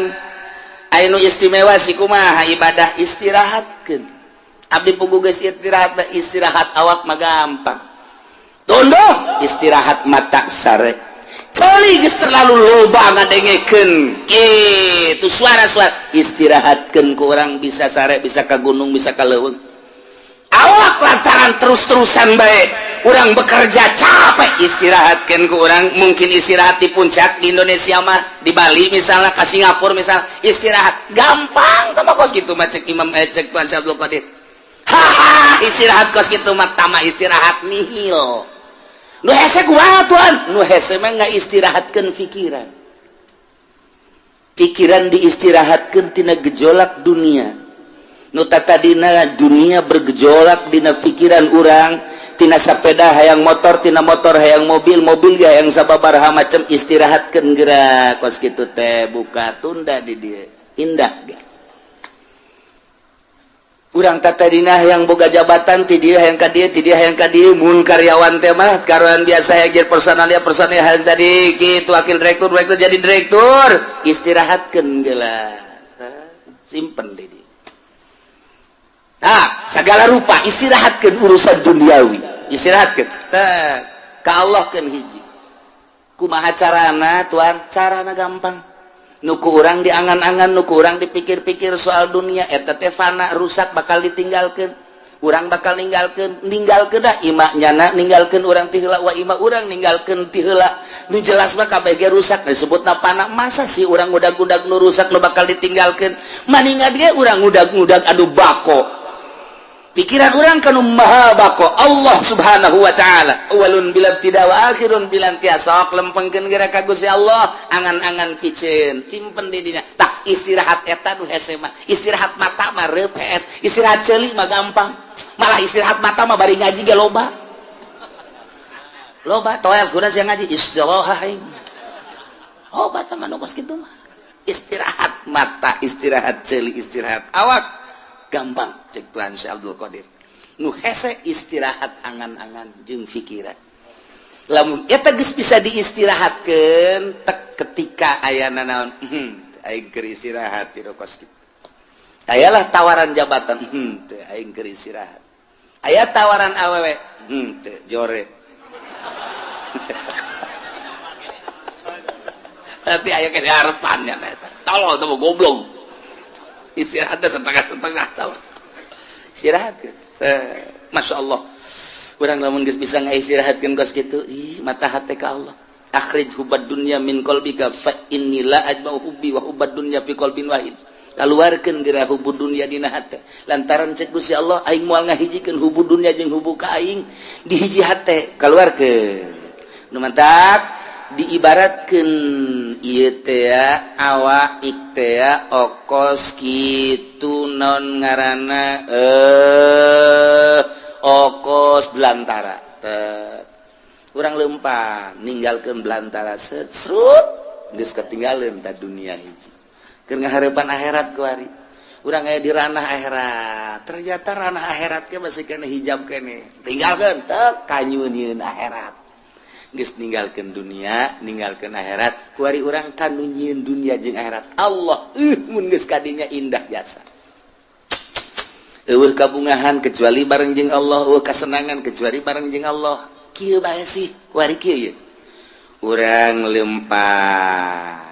anu istimewa si kumaha ibadah?" "Istirahatkeun." Abdi pugu geus istirahat, istirahat awak mah gampang tunduh, istirahat mata sare. Ceuli geus terlalu loba ngadengekeun kitu suara-suara, istirahatkeun ku urang bisa sare, bisa ka gunung, bisa ka leuweung. Awak lantaran terus-terusan bae urang bekerja capek, istirahatkan ku urang mungkin istirahat di puncak di Indonesia mah, di Bali misalnya, ke Singapura misalnya, istirahat gampang. Tama kos gitu mah cek Imam, eh, cek Tuan Syekh Abdul Qadir, haha, istirahat kos gitu mah tama istirahat nihil. Nu hese kumaha, Tuan? Nu hese mah nggak istirahatkan pikiran, pikiran diistirahatkan tina gejolak dunia. Nu tadina dunia bergejolak dina pikiran urang, tina sepeda hayang motor, tina motor hayang mobil, mobil ya yang sababaraha macam, istirahatkan gerak kos kitu teh, buka tunda di dia indah gak. Urang tadina yang boga jabatan ti dia hayang ka dieu, ti dia hayang ka dieu. Mun karyawan teh mah karyawan biasa yang jadi personalia, personalia hayang tadi gitu wakil direktur, direktur jadi direktur, istirahatkeun geula, simpen di dia. Nah, segala rupa istirahatkan urusan duniawi, istirahatkan. Nah, ka Allah kan hiji. Kumaha carana, Tuan? Carana gampang. Nu ku urang diangan-angan, nu ku urang dipikir-pikir soal dunia, eta teh fana, rusak, bakal ditinggalkan. Urang bakal ninggalkeun, ninggalkeun dah ima nyana ninggalkeun urang ti heula, wa ima urang ninggalkeun ti heula. Nu jelas mah kabeh ge rusak, disebutna fana. Masa sih urang ngudag-ngudag nu rusak, nu bakal ditinggalkeun? Maningan ge urang ngudag-ngudag anu bako, pikiran urang kanu maha bako, Allah Subhanahu wa Ta'ala, awalun bila tidak wa akhirun bila intiha. Sok lempengkeun geura ka Gusti Allah, angan-angan piceun simpen di dinya. Tah, istirahat eta nu hese mah. Istirahat mata mah reup hees, istirahat ceuli mah gampang. Malah istirahat mata mah bari ngaji ge loba loba toel guna sia ngaji istirahat aing. Oh, bata mah nu kos kitu mah istirahat mata, istirahat ceuli, istirahat awak gampang cek Tuhan Syekh Abdul Qadir. Nu hese istirahat angan-angan jeung pikiran. Lamun eta geus bisa diistirahatkeun tek ketika aya nanaon, aing keur istirahat ti kos kitu. Ayalah tawaran jabatan, teu, aing keur istirahat. Aya tawaran awewe, teu, jore. Nanti aya ke harapannya eta tolol tuh, goblok. Istirahatnya setengah-setengah, tahu istirahat kan. Masya Allah, urang lamun geus bisa ngaistirahatkeun kos kitu, ih, mata hati ka Allah. Akhrij hubbad dunya min qalbika fa inni la ajma'u hubbi wa hubbad dunya fi qalbin wahid. Keluarkan geura hubu dunya dina hate, lantaran cek Gusti Allah, aing moal ngahijikeun hubu dunya jeung hubu ka aing di hiji hate. Keluarkeun nu mantak diibaratkeun ieu teh awak teh okos kitu, non ngaranna okos belantara. Urang lempang ninggalkeun belantara, serut geus ketinggalan ta dunia hiji. Keur ngaharepan akhirat, kuari urang aya di ranah akhirat. Ternyata ranah akhirat ke masih kena hijab kene, tinggalkeun teh kanyunieun akhirat. Geus ninggalkeun dunia, ninggalkeun akhirat, kuari urang kanu nyieun dunia jeung akhirat, Allah. Mun geus kadinya indah jasa. Eueuh kabungahan kecuali bareng jeung Allah, eueuh kasenangan kecuali bareng jeung Allah. Kieu bae sih kuari, kieu ye. Urang lempang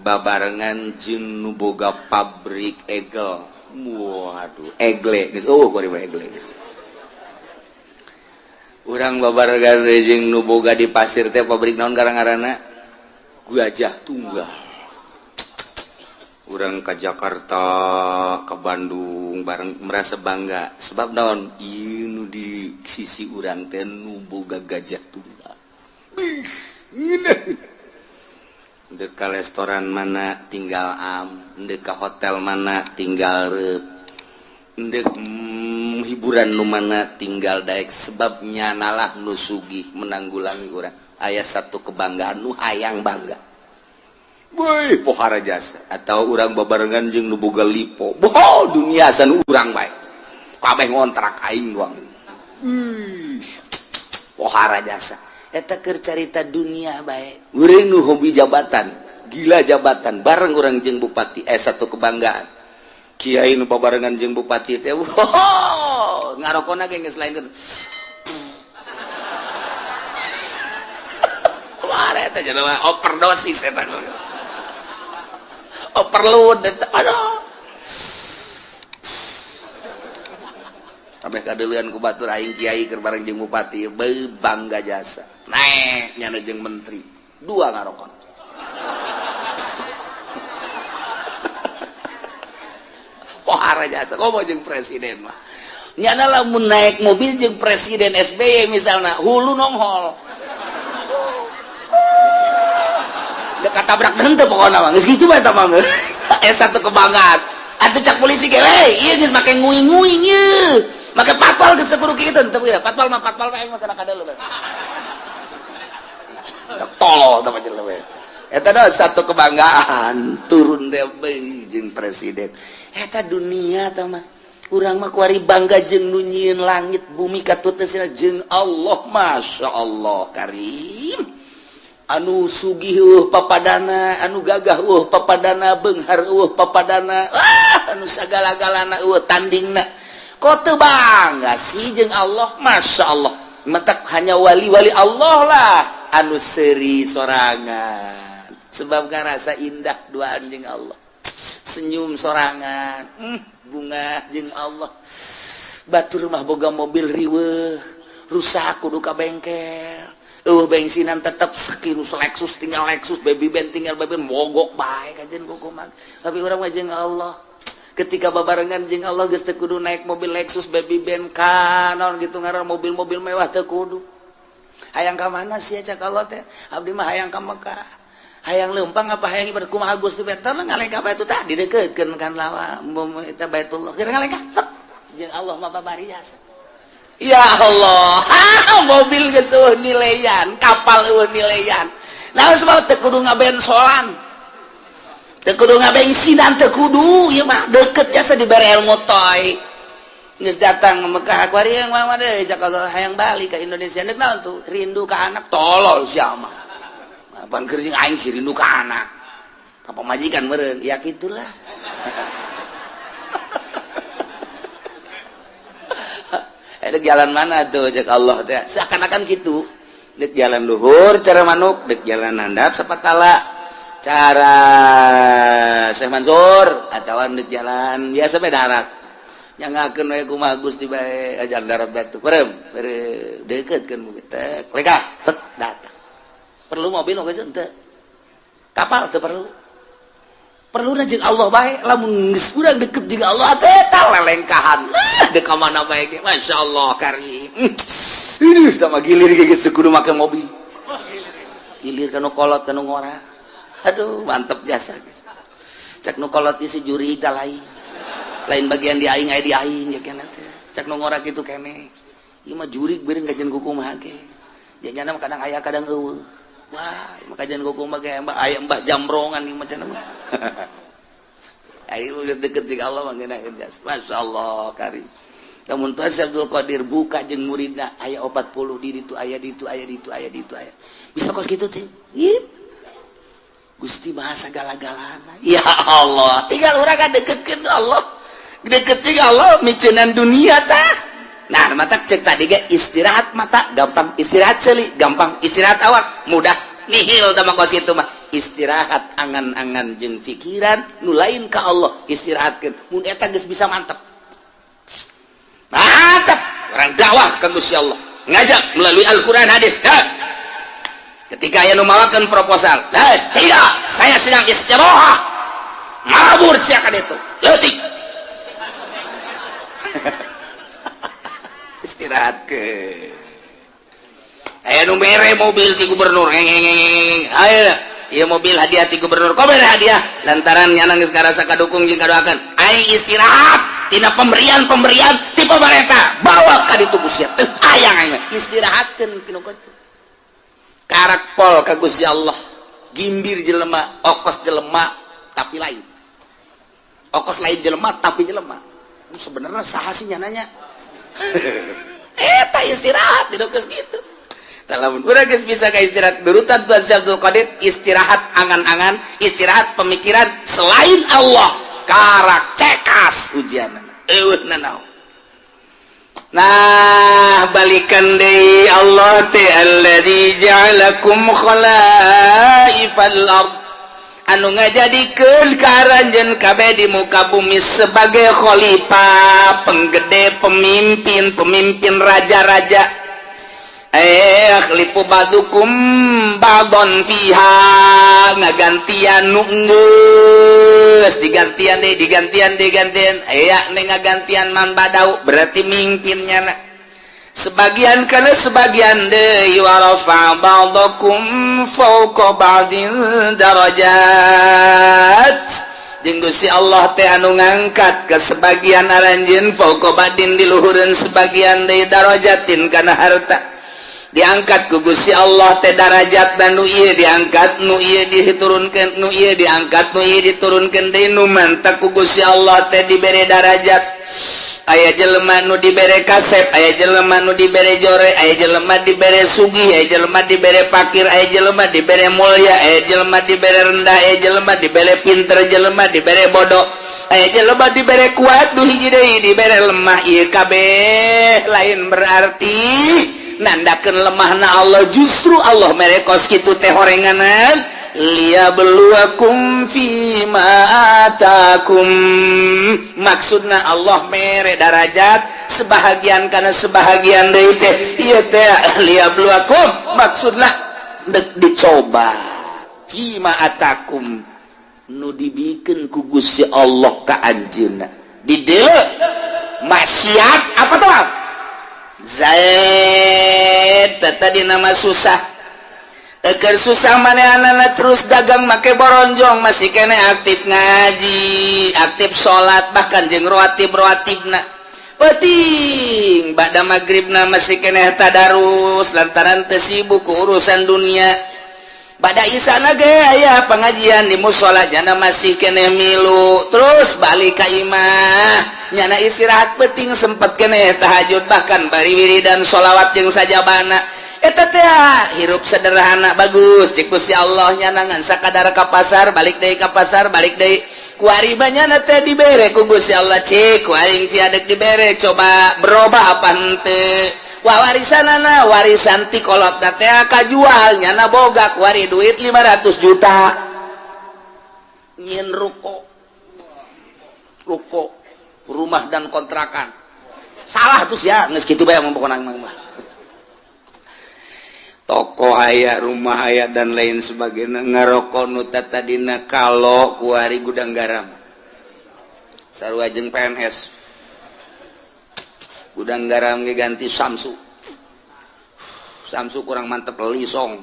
babarengan jeung nu boga pabrik egel. Waduh, egle geus eueuh kuari mah, egle geus. Urang babarengan jeung nu boga di pasir teh pabrik naon garang-garana, Gajah Tunggal. Urang ke Jakarta, ke Bandung bareng merasa bangga, sebab naon? Ieu nu di sisi urang teh nu boga Gajah Tunggal. Ih, ngeunah. Dek ka restoran mana tinggal am, dek ka hotel mana tinggal rep, dek hiburan nu mana tinggal daek, sebabnya nalah nu sugih menanggulangi urang. Aya satu kebanggaan nu hayang bangga. Woi, pohara jasa. Atau urang babarengan jeung nu boga Lippo. Boh, dunia san urang bae. Kabeh ngontrak aing doang. Ih, pohara jasa. Eta keur carita dunia bae. Urang nu hobi jabatan, gila jabatan, bareng urang jeung bupati, satu kebanggaan. Kiai nu babarengan jeung bupati teh, wow, ngarokona ge geus lain. Wah, eta jelema overdosis eta. Overload eta. Aduh. Kabeh kadeuleun ku batur, aing kiai keur bareng jeung bupati, beuh, bangga jasa. Naek nyana jeung menteri, dua ngarokon. Pohara jasa, komo jeung presiden mah. Nyana lamun naik mobil jeung Presiden SBY misalnya, hulu nonghol. Dek tabrak henteu pokona mah. Geus kitu bae eta mah. Satu kebanggaan. Atuh cak polisi ge, we, ieu geus make nguing-nguing ieu. Make patpal geus kudu kitu teu ya. Patpal mah patpal mah aing mah kana kadeuleu. Tolol teh mah jelema. Eta dah satu kebanggaan turun teh jeung presiden. Eta dunia teh mah. Urang mah kuari bangga jeung nu nyieun langit bumi katut teh jeung Allah, Masya Allah Karim. Anu sugih eueuh papadana, anu gagah eueuh papadana, beunghar eueuh papadana, anu sagala-galana eueuh tandingna. Kok teu bangga sih jeung Allah? Masya Allah. Mentak hanya wali-wali Allah lah anu seuri sorangan. Sebab ngarasa indah duaan jeung Allah. Senyum sorangan, bunga jeung Allah. Batur mah boga mobil riweuh, rusak kudu ka bengkel. Bensinan tetep sekirus Lexus tinggal Lexus, baby band tinggal baby band, mogok bae kajen kukuman. Tapi urang mah jeung Allah. Ketika babarengan jeung Allah geus teu kudu naik mobil Lexus, baby band, kanon gitu ngaran mobil-mobil mewah teu kudu. Hayang ka mana sih cak Allah teh? Abdi mah hayang ka Mekah. Hayang leumpang apa hayang ibadah kumaha Gusti teh ngalengkah bae tah didekeutkeun kan lawa eta Baitullah. Keur ngalengkah jeung Allah mah babari jasa. Ya Allah, mobil geus eueuh nileyan, kapal eueuh nileyan. Nah, sebab teu kudu ngabensolan. Teu kudu ngabensinan, teu kudu, ieu mah deket jasa dibere ilmu toy. Geus datang ke Mekah kuari yang mah deui cak Allah hayang balik ke Indonesia. Deuk naon tuh? Rindu ka anak, tolol sia mah. Apaan keur jeung aing sih rindu ka anak. Ka pamajikan meureun, ya kitulah. Dek jalan mana tuh cek Allah teh, seakan-akan gitu. Dek jalan luhur cara manuk, dek jalan handap sapatala cara Syekh Mansur, atawa dek jalan biasa bae darat. Nyangakeun we kumaha Gusti bae, jalan darat batu perem dekeutkeun bumi tek lekah tek datang. Perlu mobil oge henteu, kapal teu perlu. Perlu jeung Allah bae. Lamun geus urang deket jeung Allah teh, eta lelengkahan. Lah, dek ka mana bae ge, masyaallah karim. Ini sama gilir ge geus kudu make mobil. Gilir kanu kolot, kanu ngora. Aduh, mantep jasa guys. Cek nu kolot isi juri tah lain. Lain bagian di aing, aya di aing ya kena teh. Cek nu ngora kitu kene. Ieu mah jurig beureun kajian kumaha ge. Janyana mah kadang aya, kadang eueuh. Wah, mah kajian kumaha ge, mbah aya mbah jambrongan ieu mah cenah mah. Ayo geus deket jeung Allah mah ngeunah jas. Masyaallah karim. Lamun Tuhan Syekh Abdul Qadir buka jeung muridna aya 40 di ditu, aya di ditu, aya di ditu, aya di ditu, aya. Bisa kos kitu teh. Ieu Gusti bahasa gala-galana. Ya Allah, tinggal urang kan deketkeun Allah. Deket jeung Allah miceunan dunia tah. Nah, mata cek tadi ge istirahat mata gampang, istirahat ceuli gampang, istirahat awak mudah. Nihil tah mah kos kitu mah. Istirahat angan-angan jeung pikiran nu lain ka Allah istirahatkeun. Mun eta geus bisa, mantep. Mantap. Orang dakwah ka Gusti Allah. Ngajak melalui Al-Qur'an, hadis. Dah. Ketika aya nu mawakeun proposal, "Nah, tidak, saya sedang istirahat." Mabur sia ka ditu. Leutik. Istirahat ke. Aya nu mere mobil ti gubernur. Ngeng. Ayo, ieu mobil hadiah ti gubernur. Kok mere hadiah? Lantaran nyana geus ngarasa kadukung jeung kadoakeun. Aing istirahat tina pemberian-pemberian ti pemerintah. Bawa ka ditu ku sia. Teu hayang aing mah. Istirahatkeun kinu kitu. Karak pol ka Gusti Allah. Gimbir jelema, okos jelema tapi lain. Okos lain jelema tapi jelema. Sebenarnya saha sih nyananya? Eta istirahat di geus kitu. Lamun urang geus bisa ka istirahat nurutan Tuhan Syekh Abdul Qadir, istirahat angan-angan, istirahat pemikiran selain Allah, karak cekas ujianna. Eueuh nanaon. Nah, balikan deui Allah teh alladzi ja'alakum khalaifal ard, anu ngajadikeun ka aranjeun kabeh di muka bumi sebagai khalifah, penggede, pemimpin, pemimpin raja-raja. Yakhlifu ba'dukum ba'don fiha, ngagantian nu geus digantian deui, digantian, digantian, aya nih ngagantian man badau, berarti mimpinnya na sebagian kana sebagian deui. Wa rafa ba'dakum fawqa ba'din darajat, jeung Gusti Allah teh anu ngangkat ke sebagian aranjeun, fawqa ba'din, di luhureun sebagian deui, darajatin, kana harta. Diangkat ku Gusti Allah teh darajat dan nu ieu diangkat, nu ieu diturunkeun, nu ieu diangkat, nu ieu diturunkeun deui. Nu mantak ku Gusti Allah teh dibere darajat, aya jelema nu dibere kasep, aya jelema nu dibere jore, aya jelema dibere sugih, aya jelema dibere pakir, aya jelema dibere mulia, aya jelema dibere rendah, aya jelema dibere pinter, jelema dibere bodoh, aya jelema dibere kuat, nu hiji deui dibere lemah. Ieu kabeh lain berarti nandakeun lemahna Allah, justru Allah mere kos kitu teh horenganan liyabluwakum fima atakum. Maksudna Allah mere darajat sebahagian karena sebahagian deui teh ieu teh liyabluwakum, maksudna dek dicoba, fima atakum, nu dibikeun ku Gusti Allah ka anjeunna. Di dieu maksiat apa tuh Zaid tadi nama susah. Eker susah manehna terus dagang make boronjong, masih kene aktif ngaji, aktif salat, bahkan jeung rawatib rawatibna penting ba'da maghribna masih kene tadarus lantaran teu sibuk ku urusan dunia. Ba'da isana ge aya pengajian di musola, jana masih kene milu. Terus balik ka imah, nyana istirahat penting sempet kene tahajud, bahkan bari wiridan sholawat jeung sajabana. Eta teh hirup sederhana bagus cik Gusti Allah. Nyanangan sakadar ka pasar, balik deui ka pasar, balik deui. Kuari nyana teh dibere ku Gusti Allah, cik ku aing sia dek dibere, coba berubah apa henteu. Wah, warisanana, warisan ti kolot teh kajual, nyana boga kuari duit 500 juta, nyin ruko, ruko rumah dan kontrakan. Salah tuh ya, geus kitu bae mah pokona mah. Toko aya, rumah aya, dan lain sebagainya. Ngarokok nu tadina kalau kuari Gudang Garam, sarua jeung PNS. Gudang Garam ge ganti Samsu. Samsu kurang mantep, Lisong.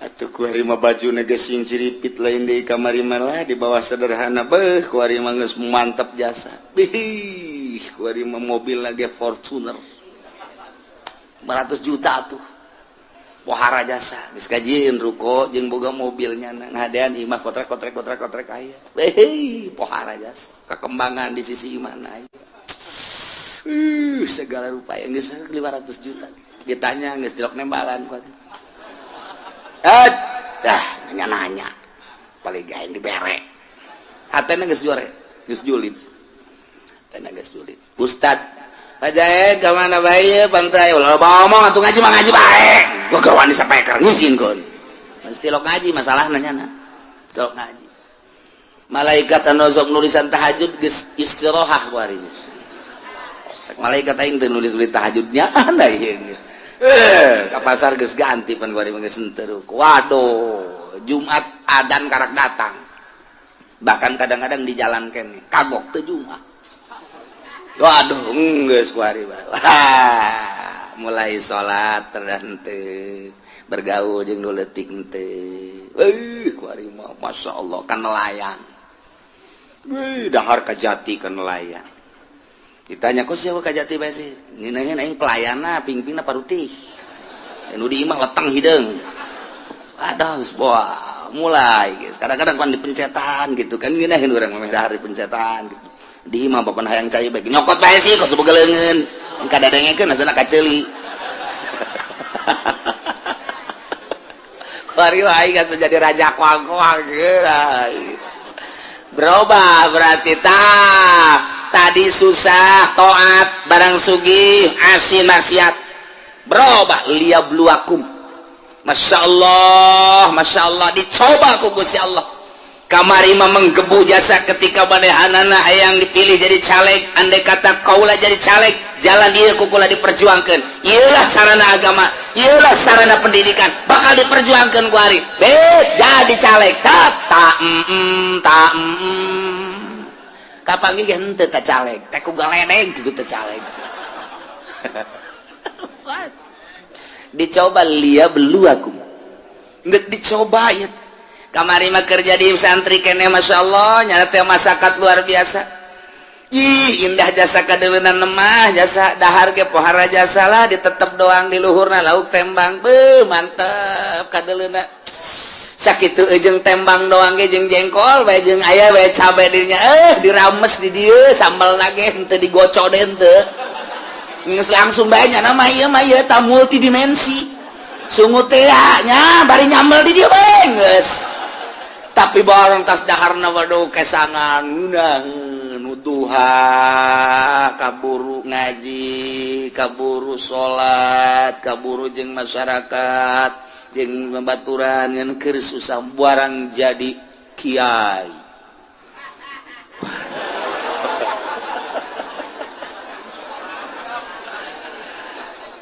Atuh kuari mah baju geus sing ciripit, lain deui kamari malah di bawah sederhana. Beuh, kuari mah geus mantep jasa. Bih, kuari mah mobil lagi Fortuner 500 juta tuh, pohara jasa. Geus kajieun ruko jeung boga mobilnya, ngadean imah kotrek kotrek kotrek kotrek aya. Beuh, pohara jasa, kekembangan di sisi imahna aya. Segala rupa yang geus 500 juta ditanya geus dilok nembalan kuari. Eh, dah nanya-nanya paling gaeng dibere. Hatena geus juare, geus julid. Hatena geus julid. Ustad Pak Jaed ka mana bae pantai? Ulah loba omong atuh, ngaji mah ngaji bae. Gua keur wani sapeker ngizinkeun. Mesti lok ngaji masalahna nyana. Lok ngaji. Malaikat anu sok nulisan tahajud geus istirahat ku hari geus. Cek malaikat, aing teu nulis-nulis tahajudnya anda ieu. Eh, ka pasar geus ganti pan kuari geus henteu. Waduh, Jumat adan karak datang. Bahkan kadang-kadang di jalan kene kagok teu Jumat. Waduh, geus kuari. Wah, mulai salat terhenteu, bergaul jeung nu leutik henteu. Euy, kuari mah Masya Allah kan nelayan. Wih, dahar kajati kan nelayan. Ditanya, kok siapa kajati bae sih? Ngeunaheun aing pelayanna, pingpingna parutih. Nu di imah letang hideung. Aduh, geus wah, mulai guys. Kadang-kadang pan dipencetan gitu kan, ngeunaheun urang mah dahar dipencetan gitu. Di imah bapak hayang cai bae, nyokot bae sih kos boga leungeun. Kadadengekeun asana kaceuli. Kuari aing geus jadi raja koang-koang gitu. Berubah berarti tah. Tadi susah toat, barang sugih asin maksiat. Berubah liyabluwakum. Masya Allah, Masya Allah, dicoba ku Gusti Allah. Kamari mah menggebu jasa ketika manehanana hayang dipilih jadi caleg. Andai kata kaula jadi caleg, jalan ieu ku kula diperjuangkan, ieulah sarana agama, ieulah sarana pendidikan, bakal diperjuangkan ku ari be jadi caleg. Tak tak tak kapanggih ge henteu ka caleg teh ku galedeg gitu teh caleg. Dicoba liyabluwakum, geus dicoba ya. Kamari mah kerja di santri kene, Masya Allah, nyana teh masakat luar biasa. Ih, indah jasa, kadeuleunan lemah jasa, dahar ge pohara jasa lah, ditetep doang di luhurna lauk tembang. Beuh, mantep kadeuleuna. Sakitu jeung tembang doang ge, jeung jengkol bae, jeung aya bae cabe dirinya, eh dirames di dieu sambal ge henteu digocok deh, henteu geus langsung bae nyana mah. Ieu mah ieu ta multidimensi sungut teh nya, bari nyambel di dieu bae geus. Tapi barang tas daharna, waduh, kesangan ngeunaheun duha, kaburu ngaji, kaburu salat, kaburu jeung masyarakat, jeung babaturan, ngan keur susah. Barang jadi kiai,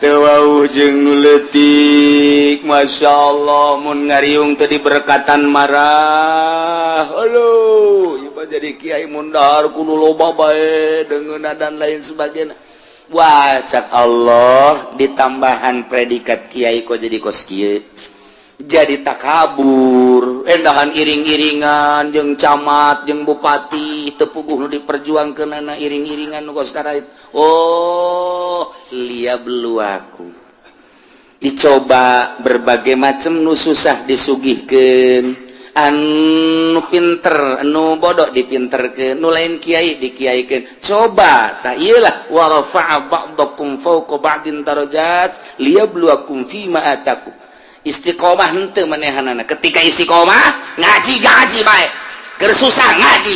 teu wauh jeung nu leutik. Masya Allah, mun ngariung teu diberkatan marah. Aduh, ieu mah jadi kiai mun dahar kudu loba bae deungeunna dan lain sebagainya. Wah, cak Allah, ditambahan predikat kiai kok jadi kos kieu, jadi takabur, endahan iring-iringan jeung camat jeung bupati, teu puguh nu diperjuangkeunana iring-iringan nu kos karait. Oh, liyabluwakum, dicoba berbagai macam. Nu susah disugihkeun, anu pinter, anu bodoh dipinterkeun, nu lain kiai dikiaikeun. Coba tak iyalah, wa rafa'a ba'dakum fawqa ba'din darajat liyabluwakum fima atakum. Istiqomah henteu manehanana. Ketika istiqomah ngaji, ngaji bae, keur susah ngaji,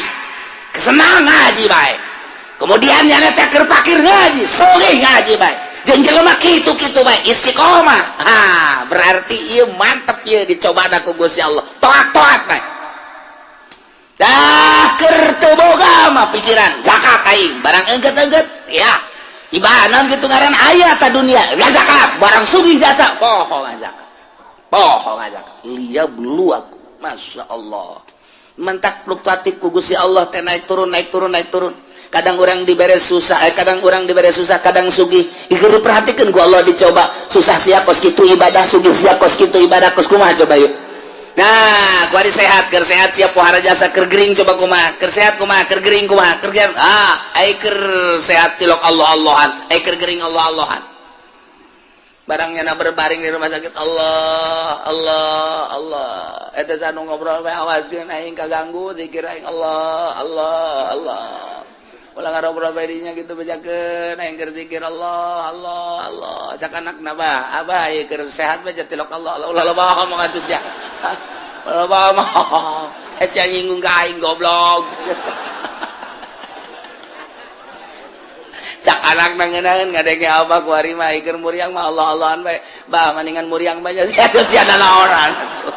kesenang ngaji bae, kemudian nyana teh keur pakir ngaji, sugih ngaji bae, jeung jelema kitu-kitu bae istiqomah. Ha, berarti ieu mantep, ieu dicoba ku Gusti Allah. Toat-toat bae dah. Keur teu boga mah pikiran zakat aing, barang engget-engget ya. Ibadah gitu ngaran aya ta dunia zakat, barang sugih jasa poho zakat, poho zakat. Liyabluwakum, masya Allah, mentak fluktuatif ku Gusti Allah teh, naik turun, naik turun, naik turun. Kadang orang dibere susah, kadang orang dibere susah, kadang sugih. Ieu diperhatikan ku Allah, dicoba. Susah sia kos kitu ibadah, sugih sia kos kitu ibadah, kos kumaha coba yuk. Nah, kuari sehat, keur sehat siap pohara jasa, keur gering coba kumaha, keur sehat kumaha, keur gering kumaha, keur gering, ah, ai keur sehat tilok Allah Allahan, ai keur gering Allah Allahan. Barangnya na berbaring di rumah sakit, Allah, Allah, Allah. Eta sanu ngobrol bae, awaskeun aing kaganggu zikir aing, Allah, Allah, Allah. Ulah ngarobrol bae dinya gitu, bejakeun aing keur zikir Allah, Allah, Allah. Cak anakna, "Bah, abah ieu keur sehat bae tilok Allah, Allah." Ulah loba ngomong atuh sia. Ulah loba ngomong. Sia nyinggung ka aing, goblok. Cak anak nangeunaheun ngadenge abah kuari mah keur muriang mah Allah Allahan bae. Bah, maningan muriang bae sia atuh, sia nanaonan atuh.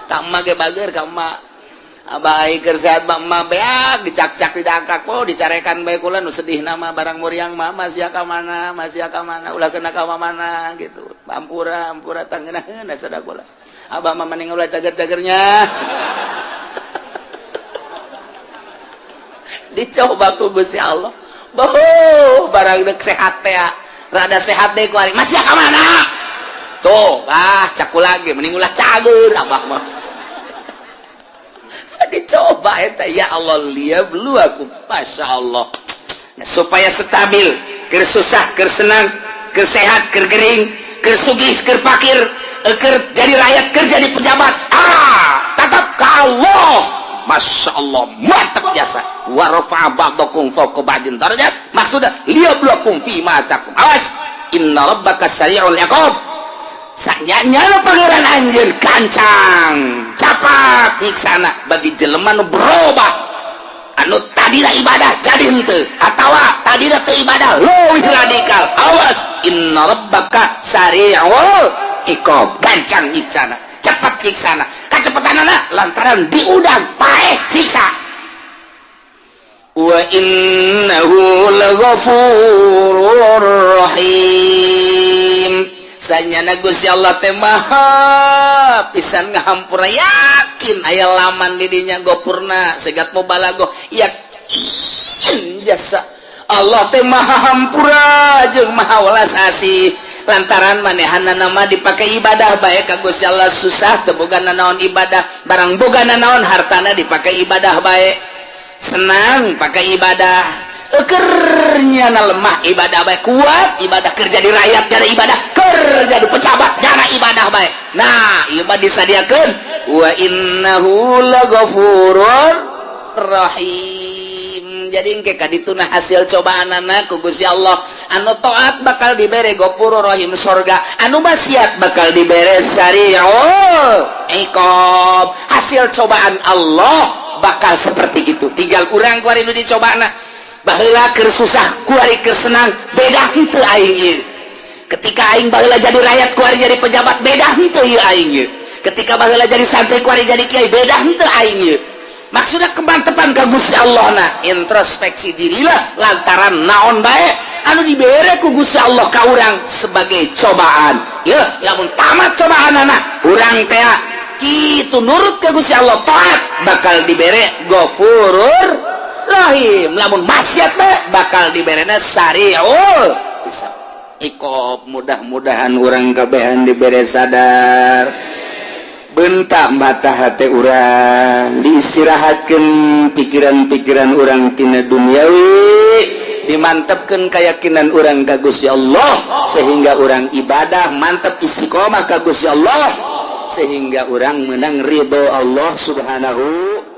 Ka emak ge bager ka emak. Abah keur sehat mah emak beak dicakcak, didangkak, oh, dicarekan bae kula nu sedih nama barang muriang mah masih ka mana, masih ka mana, ulah kena ka mana gitu. Ampura, ampura tangeunaheun sada kula. Abah mah mending ulah cager-cagernya. Dicoba ku Gusti Allah. Boh, barang dek sehat teh rada sehat deh kuari masih ka mana? Tuh, ah, caku lagi mending ulah cager abah mah. Dicoba eta, ya Allah, liyabluwakum, masya Allah. Nah, supaya stabil, keur susah keur senang, keur sehat keur gering, keur sugih keur fakir, keur jadi rakyat keur jadi pejabat, ah, tetap ke Allah. Masya Allah, mantap jasa. Wa rafa'a ba'dakum fawqa ba'din darajat, maksudnya liyabluwakum fi ma atakum. Awas, inna rabbaka sari'ul iqab. Sanyanya Pangeran anjeun gancang capat nyiksana bagi jelema nu berubah, anu tadina ibadah jadi henteu, atawa tadina teu ibadah leuwih radikal. Awas, inna rabbaka sari'ul iqab, gancang nyiksana, cepat nyiksana. Kacepetanana lantaran diudang paeh siksa. Wa innahu laghafurur rahim. Sanyana Gusti Allah teh maha pisan ngahampura. Yakin aya laman di dinya gopurna segat mubalago, yakin jasa Allah teh maha hampura jeung maha welas asih, lantaran manehana nama dipakai ibadah bae ka Gusti Allah. Susah teu boga nanaon, ibadah. Barang boga nanaon, hartana dipakai ibadah bae. Senang pakai ibadah, ekernya na lemah ibadah bae, kuat ibadah, kerja di rakyat jadi ibadah, kerja di pejabat jana ibadah bae. Nah, ieu mah disadiakeun wa innahu laghafurur rahim. Jadi engke kadituna hasil cobaan anak ku Gusti Allah, anu taat bakal dibere ghafurur rahim, sorga, anu maksiat bakal dibere sari'ul iqab. Hasil cobaan Allah bakal seperti itu. Tinggal urang kuari nu dicobana. Baheula keur susah, kuari keur senang, beda henteu aing ieu? Ketika aing baheula jadi rakyat, kuari jadi pejabat, beda henteu ieu aing ieu? Ketika baheula jadi santri, kuari jadi kiai, beda henteu aing ieu? Maksudnya kemantepan ka Gusti Allah. Nah, introspeksi dirilah, lantaran naon bae anu dibere ku Gusti Allah ka urang sebagai cobaan ya. Lamun tamat cobaan anak urang teh kitu, nurut ke Gusti Allah, taat, bakal dibere Ghafurur Rahim. Lamun maksiat bae bakal diberena sariul hisab, iqab. Mudah-mudahan urang kabehan dibere sadar, bentak mata hati urang, diistirahatkan pikiran-pikiran urang tina duniawi, dimantapkan keyakinan urang ka Gusti Allah, sehingga urang ibadah mantap, istiqomah ka Gusti Allah, sehingga urang menang ridho Allah Subhanahu.